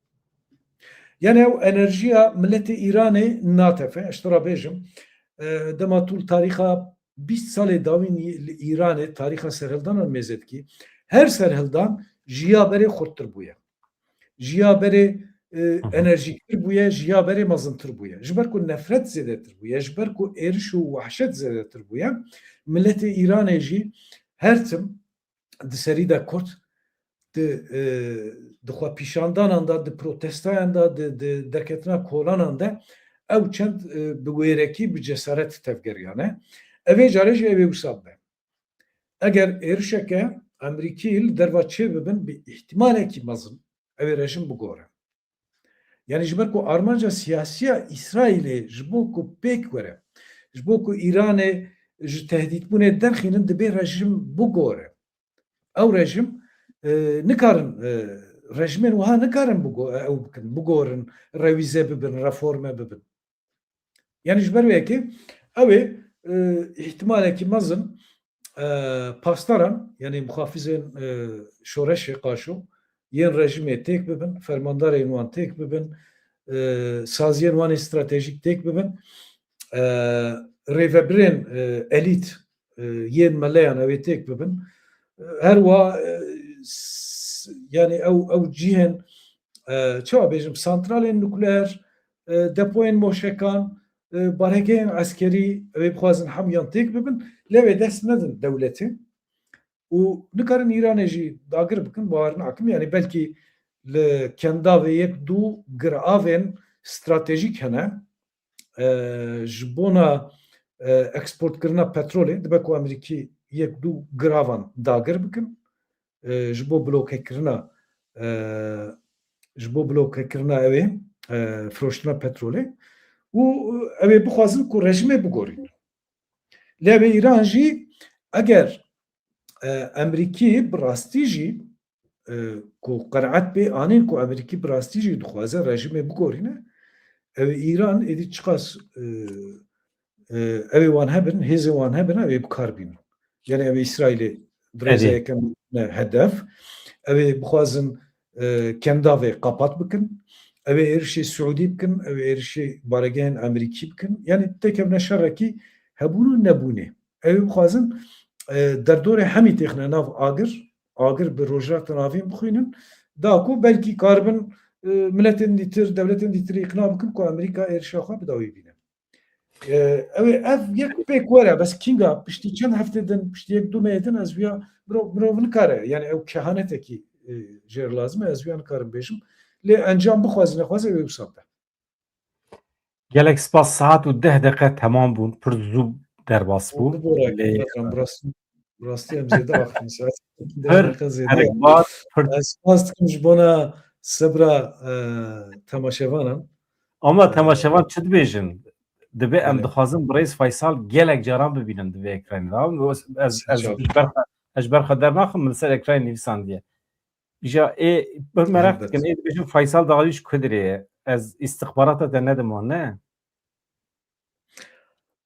Yani ew enerjiya miletê Îranê natefe, ez ji te re bêjim, e, dema tu li tarîxa bîst salê dawîn li Îranê, tarîxa serhildanan mêze dikî, her serhildan ji ya berê xurttir bûye. Ji ya berê, e, enerjîktir bûye, ji ya berê mezintir bûye. Ji ber ku nefret zêdetir bûye, ji ber ku êriş û wehşet zêdetir bûye, miletê Îranê jî her tim di serî de kurt, di, e, di xwepîşandanan de, di protestayan de, di, di derketina kolanan de ew çend, e, bi wêrekî, bi cesaret tevgeriyane. Ev ê carê jî ew ê wisa bibe. Eger êrişeke Amerîkî li derva çê bibin, bi îhtimalekî mezin ew ê rejim bigore. Yani ji ber ku armanca siyasiya Îsraîlê ji bo ku pêk were, ji bo ku Îranê ji tehdîtbûnê derxînin, dibê rejim bigore. Ew rejim, e, nikarin, e, rejimên wiha nikarin bigo-, ew bikin, bigorin, rewîze bibin, reforme bibin. Yani ji ber wê yekê ew ê, e, îhtimalekî mezin, e, pastaran, yani muxafizên, e, şoreşê qaşo, yên rejimê têk bibin, fermandarên wan têk bibin, e, saziyên wan ê stratejîk têk bibin, e, rêvebirên, e, elît, e, yên meleyan ew ê têk bibin. E, her wa, e, s-, yani ew, ew cihên, e, çawa bêjim, santralên nukleer, e, depoyên moşekan, e, baregehên eskerî, ew ê bixwazin hemûyan têk bibin, lê wê dest nedin dewletê. Û nikarin Îranê jî dagir bikin, bawer nakim. Yani belkî li Kendavê yek du giravên stratejîk hene, e, ji bona, e, eksportkirina petrolê, dibe ku Amerîkî yek du giravan dagir bikin, e, ji bo blokekirina, e, ji bo blokekirina ew ê, e, firoştina petrolê û ew ê bixwazin ku rejimê bigorînin. Lê ew ê Îran jî eger, e, Amerîkî bi rastî jî, e, ku qenaet pê anîn ku Amerîkî bi rastî jî dixwaze rejimê bigorîne, ew ê Îran êdî çiqas, e, e, ew ê wan hebin, hêzên wan hebin, ew ê bi kar bînin. Yani ew ê Îsraîlê di rêza Erê. yekem ne hedef. Ew ê bixwazin, e, Kendavê qapat bikin. Ew ê êrişê Siûdî bikin, ew ê êrişê baregehên Amerîkî bikin. Yani têkevne şerekî hebûn û nebûnê. Ew ê bixwazin, e, derdorê hemî têxine nav agir, agir bi Rojhilata Navîn bixwînin. Da ku belkî karibin, e, miletên dîtir, dewletên dîtir îqna bikin ku Amerîka êrişa xwe bi dawî bîne. E, ew ê ev yek pêk were, bes kînga piştî çend hefte din, piştî yek du mehê din ez wiya mirov, mirov nikare, yani ew kehanetekî, e, jêr lazim e, ez wiya nikarim bêjim. Lê encam bixwaze nexwaze wê wisa be. Gelek spas, saet û deh deqe temam bûn, pir zû derbas bû. Bibore, Lê Kevran, bi rastî, bi rastî em zêde axivîn, saet deh Pir deqe zêde ye. Herikbar, pir Ez spas dikim ji bona sebra, e, temaşevanan. Ama E, temaşevan çi dibêjin? Dibe em Belê. dixwazin birêz Faysal gelek caran bibînin dibe ekranê de. Ez, ez, ez Çav. ji ber xwe, ez ji ber xwe dernaxim, min ser ekranê nivîsandiye. Îja ê, pir meraq Elbet. dikin, ê dibêjin Faysal Dağlı ji ku dirê ye? Ez îstixbarata te nedim wan, ne?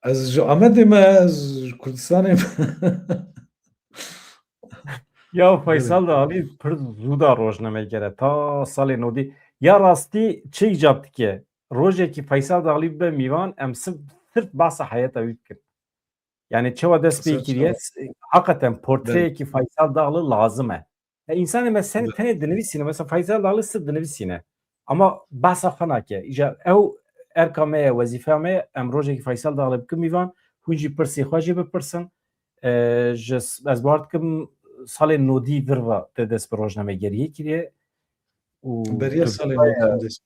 Ez ji Amedê me, ez ji Kurdistanê me. Ya Faysal Dağlı pir zû da rojnameger e, ta salê nodî. Ya rastî çi îcab dike? Rojekî Faysal Dağlı bibe mîvan, em sirf, sirf behsa heyeta wî bikin. Yani çawa dest pê Ser kiriye, çawa. s-, hakikaten portreyekî Faysal Dağlı lazim e. E, insanê me sen Be- tenê dinivîsîne, mesela Faysal Dağlı sirf dinivîsîne. Ama behsa xwe nake. Îja ew erka me ye, wezîfeya me ye, em rojekî Faysal Dağlı bikin mîvan, hûn jî pirsê xwe jê bipirsin. E, ji s-, ez bawer dikim salê nodî vir ve te dest bi rojnamegeriyê kiriye. Û Beriya tu salê bi xwe, nodî dest.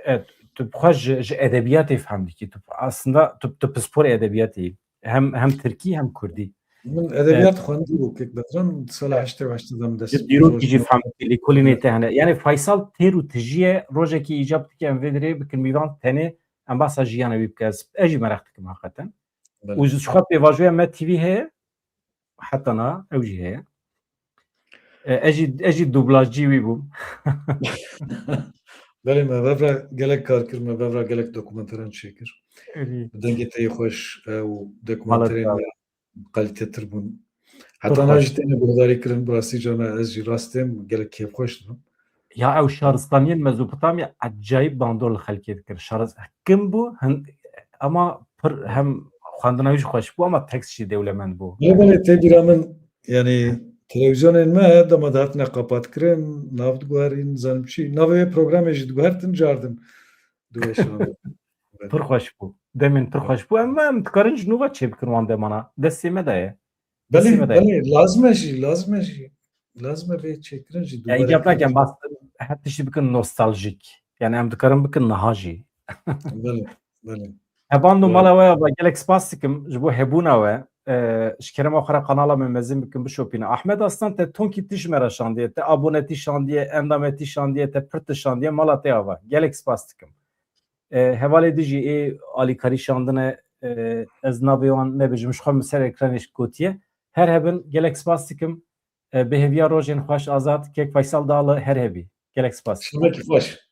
Evet, tu bi xwe ji, ji edebiyatê fehm dikî. Tu aslında tu, tu pisporê edebiyatê yî. Hem, hem tirkî hem kurdî. Min edebiyat Evet. xwendibû, kek Bedran, di sala heştê û heştê de min dest Ji dîrokî jî rojnamegeriyê fehm dikî, lêkolînê te hene. Yani Faysal têr û tijî ye, rojekî îcab dike em vê dirê bikin mîvan tenê em behsa jiyana wî bike. Ez, ez jî meraq dikim hakikaten. Belê. Û ji xwe pêvajoya Me T V heye, heta na ew jî heye. E, ez jî, ez jî dublajcî wî bûm. Belê, me vevra gelek kar kir, me vevra gelek dokumenteran çêkir. Erî. Bi dengê te yê xweş, e, û dokumenterên Mala me kalîtetir bûn. Heta na jî têne guhdarî kirin, bi rastî cana ez jî rast êm, gelek kêfxweş dibim. Ya ew şaristaniyên Mezopotamya ecayîb bandor li xelkê dikir. Şaris-, kim bû? Hin-, ama pir hem xwendina wî jî xweş bû, ama tekst jî dewlemend bû. Belê, belê, tê bîra min, yani, Televîzyonên me dema dihatine qapatkirin, nav diguherîn, zanim çi. Navê wê programê jî diguhertin, cardim. Diweşan. Pir xweş bû. Demên pir xweş bû. Em, em dikarin ji nû ve çêbikin wan demana. Destê me de ye. Destê Belê, me de ye. Belê, lazim e jî, lazim e jî. Lazim e vê çêkirin jî. Yani gep nakin, bas her tiştî bikin nostaljîk. Yani em dikarin bikin niha jî. Belê, belê. Heban do mala we ava, gelek spas dikim ji bo hebûna we. Ee, ji kerema xwe re kanala me mezin bikin, bişopîne. Ahmet Aslan, te tonkî tişt me re şandiye, te abonetî şandiye, endametî şandiye, te pir tişt şandiye, mala te ava. Gelek spas dikim. Ee, hevalê dijî ê alîkarî şandine, ee, ez navê wan nebêjim, ji xwe min ser ekranê gotiye. Her hebin, gelek spas dikim. Ee, bi hêviya rojên xweş, Azad, kek Faysal Dağlı, her hebî. Gelek spas. Şevekî xweş.